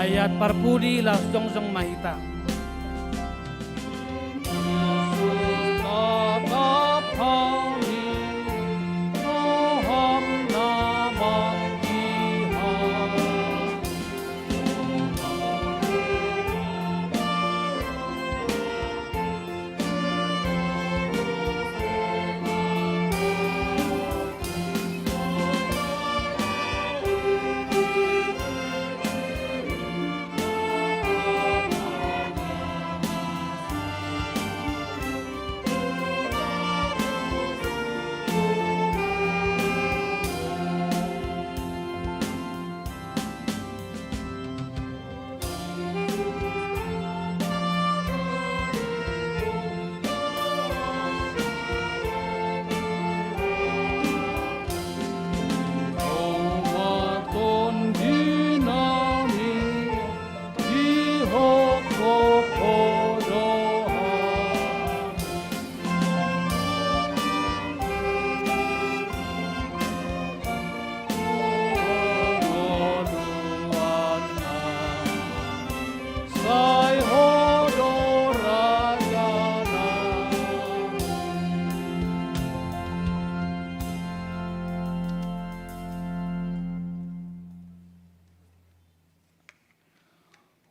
Ayat parpudi, laos jongjong ma hita.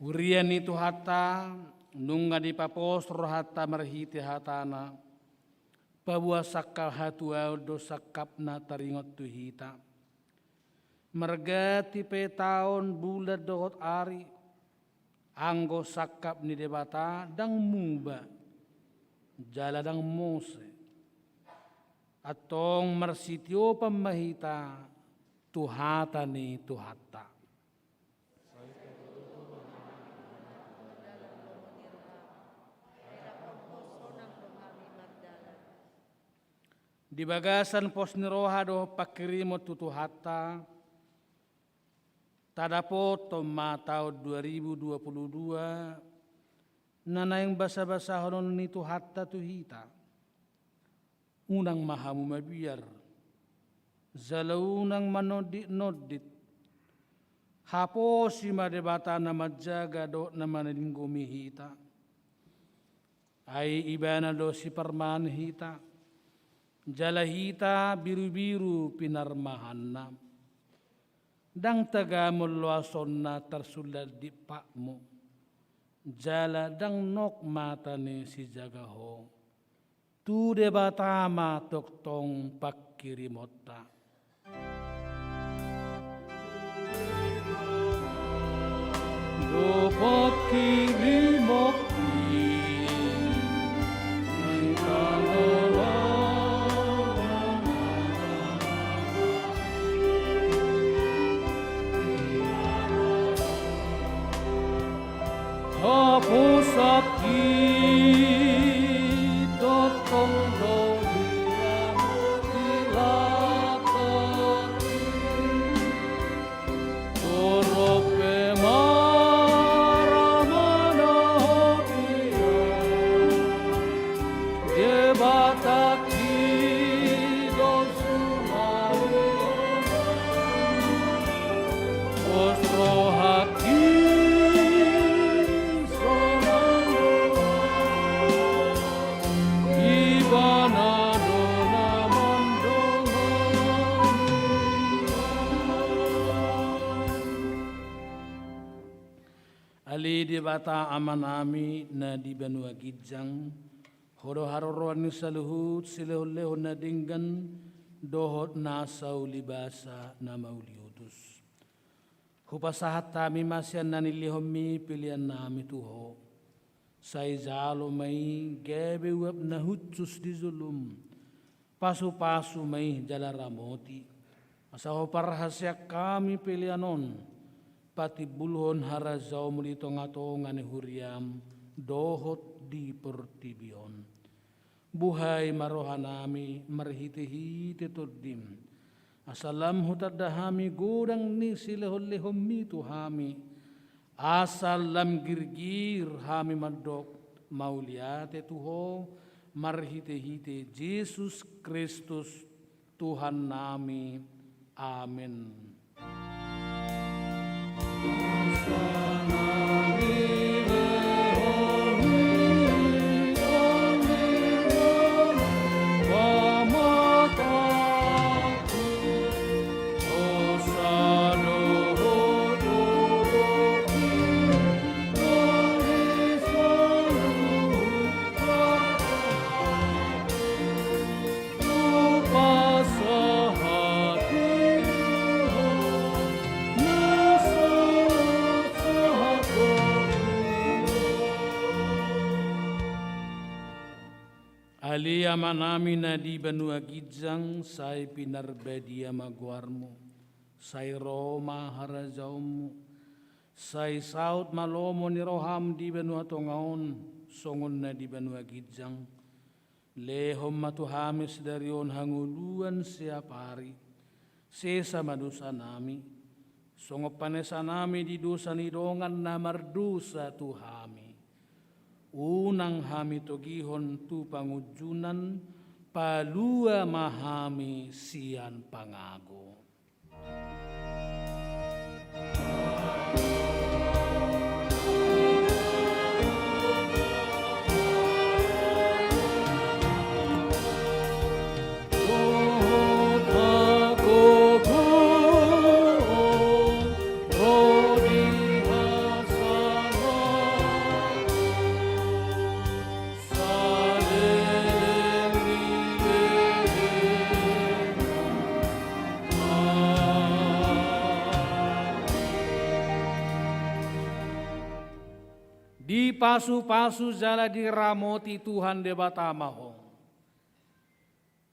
Huria ni Tuhanta, nunga dipapos rohanta marhite hatana, paboa sangkap hatuaon do sangkapna taringot tu hita. Marganti pe taon, bulan dohot ari, anggo sangkap ni Debata ndang muba, jala ndang mose. Antong marsitiopan ma hita tu hata ni Tuhanta. Di bagasan pos ni roha dohot pangkirimon tu Tuhanta, tadapothon ma taon dua ribu dua puluh dua na naeng basabasahonon ni Tuhanta tu hita. Unang ma hamu mabiar, jala unang manonditnondit. Haposi ma Debata na manjaga dohot na manalinggomi hita. Ai Ibana do siparmahan hita, jala hita birubiru pinarmahanna. Ndang tagamon loasonna tarsullan di patmu, jala ndang nok mata ni sijaga ho. Tu Debata ma tongtong pangkirimonta. Do pangkirimon i, haposan i tongtong do diramoti lataki. Torop pe maramana hobia, Debata i do sumarion. Pos rohangki sonang do, Ibana do na mandongani. Ale Debata Amanami na di banua ginjang, Ho do haroroan ni saluhut silehonlehon na denggan dohot na sauli basa na mauliutus. Hupasahat hami ma sian na nilehonmi peleannami tu Ho. Sai jalo ma i gabe uap na hushus di jolom. Pasupasu ma i jala ramoti, asa Ho parhaseang hami pelean on patimbulhon harajaonmu di tongatonga ni huriam dohot di portibi on. Buhai ma rohanami marhitehite Tondim, asa lam hutanda hami godang ni silehonlehonmi tu hami, asa lam girgir hami mandok mauliate tu Ho marhitehite Jesus Kristus Tuhannami. Amen. Ale Amanami na di banua ginjang, sai pinarbadia ma goarmu, sai ro ma harajaonmu, sai saut ma lomo ni roham di banua tonga on, songon na di banua ginjang. Lehon ma tu hami sadari on hangoluan siapari. Sesa ma dosanami, songon panesanami di dosa ni dongan na mardosa tu hami. Unang hami togihon tu pangunjunan, palua ma hami sian pangago. Dipasupasu jala diramoti Tuhan Debata ma ho.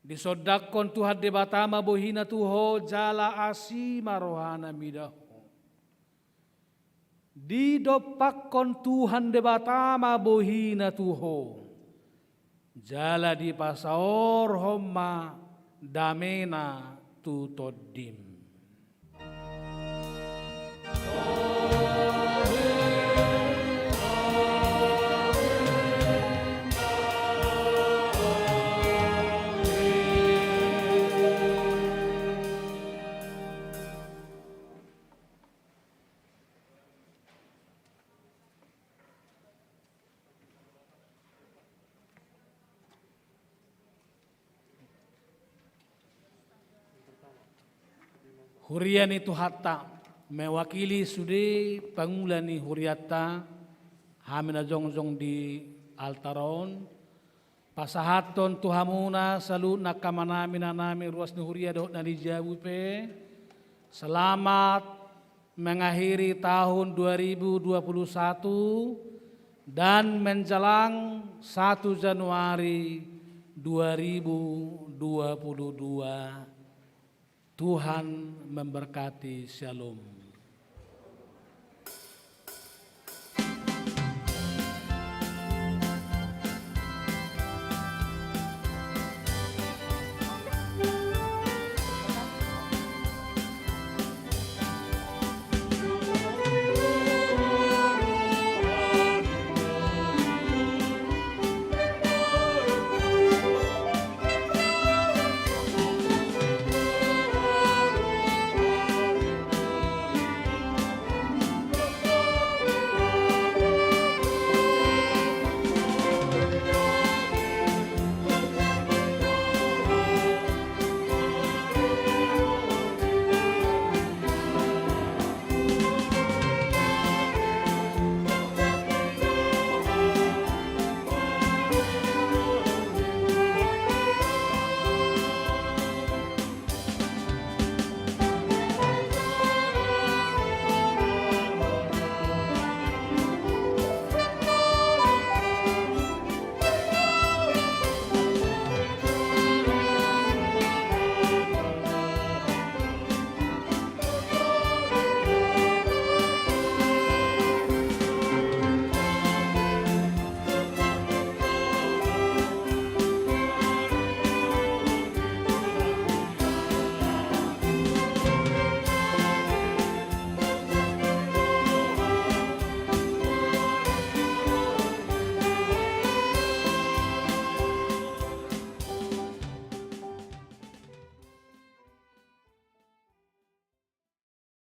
Disondangkon Tuhan Debata ma bohina tu ho jala asi ma rohana mida ho. Didompakkon Tuhan Debata ma bohina tu ho, jala dipasaorhon ma damena tu tondim. Huria ni Tuhanta, mewakili sude pangula ni hurianta, hami na jongjong di altar on, pasahathon tu hamuna saluhutna angka amanami, inanami, ruas ni huria dohot na di jabu pe, selamat mengakhiri tahun dua ribu dua puluh satu dan menjelang satu Januari dua ribu dua puluh dua. Tuhan memberkati. Shalom.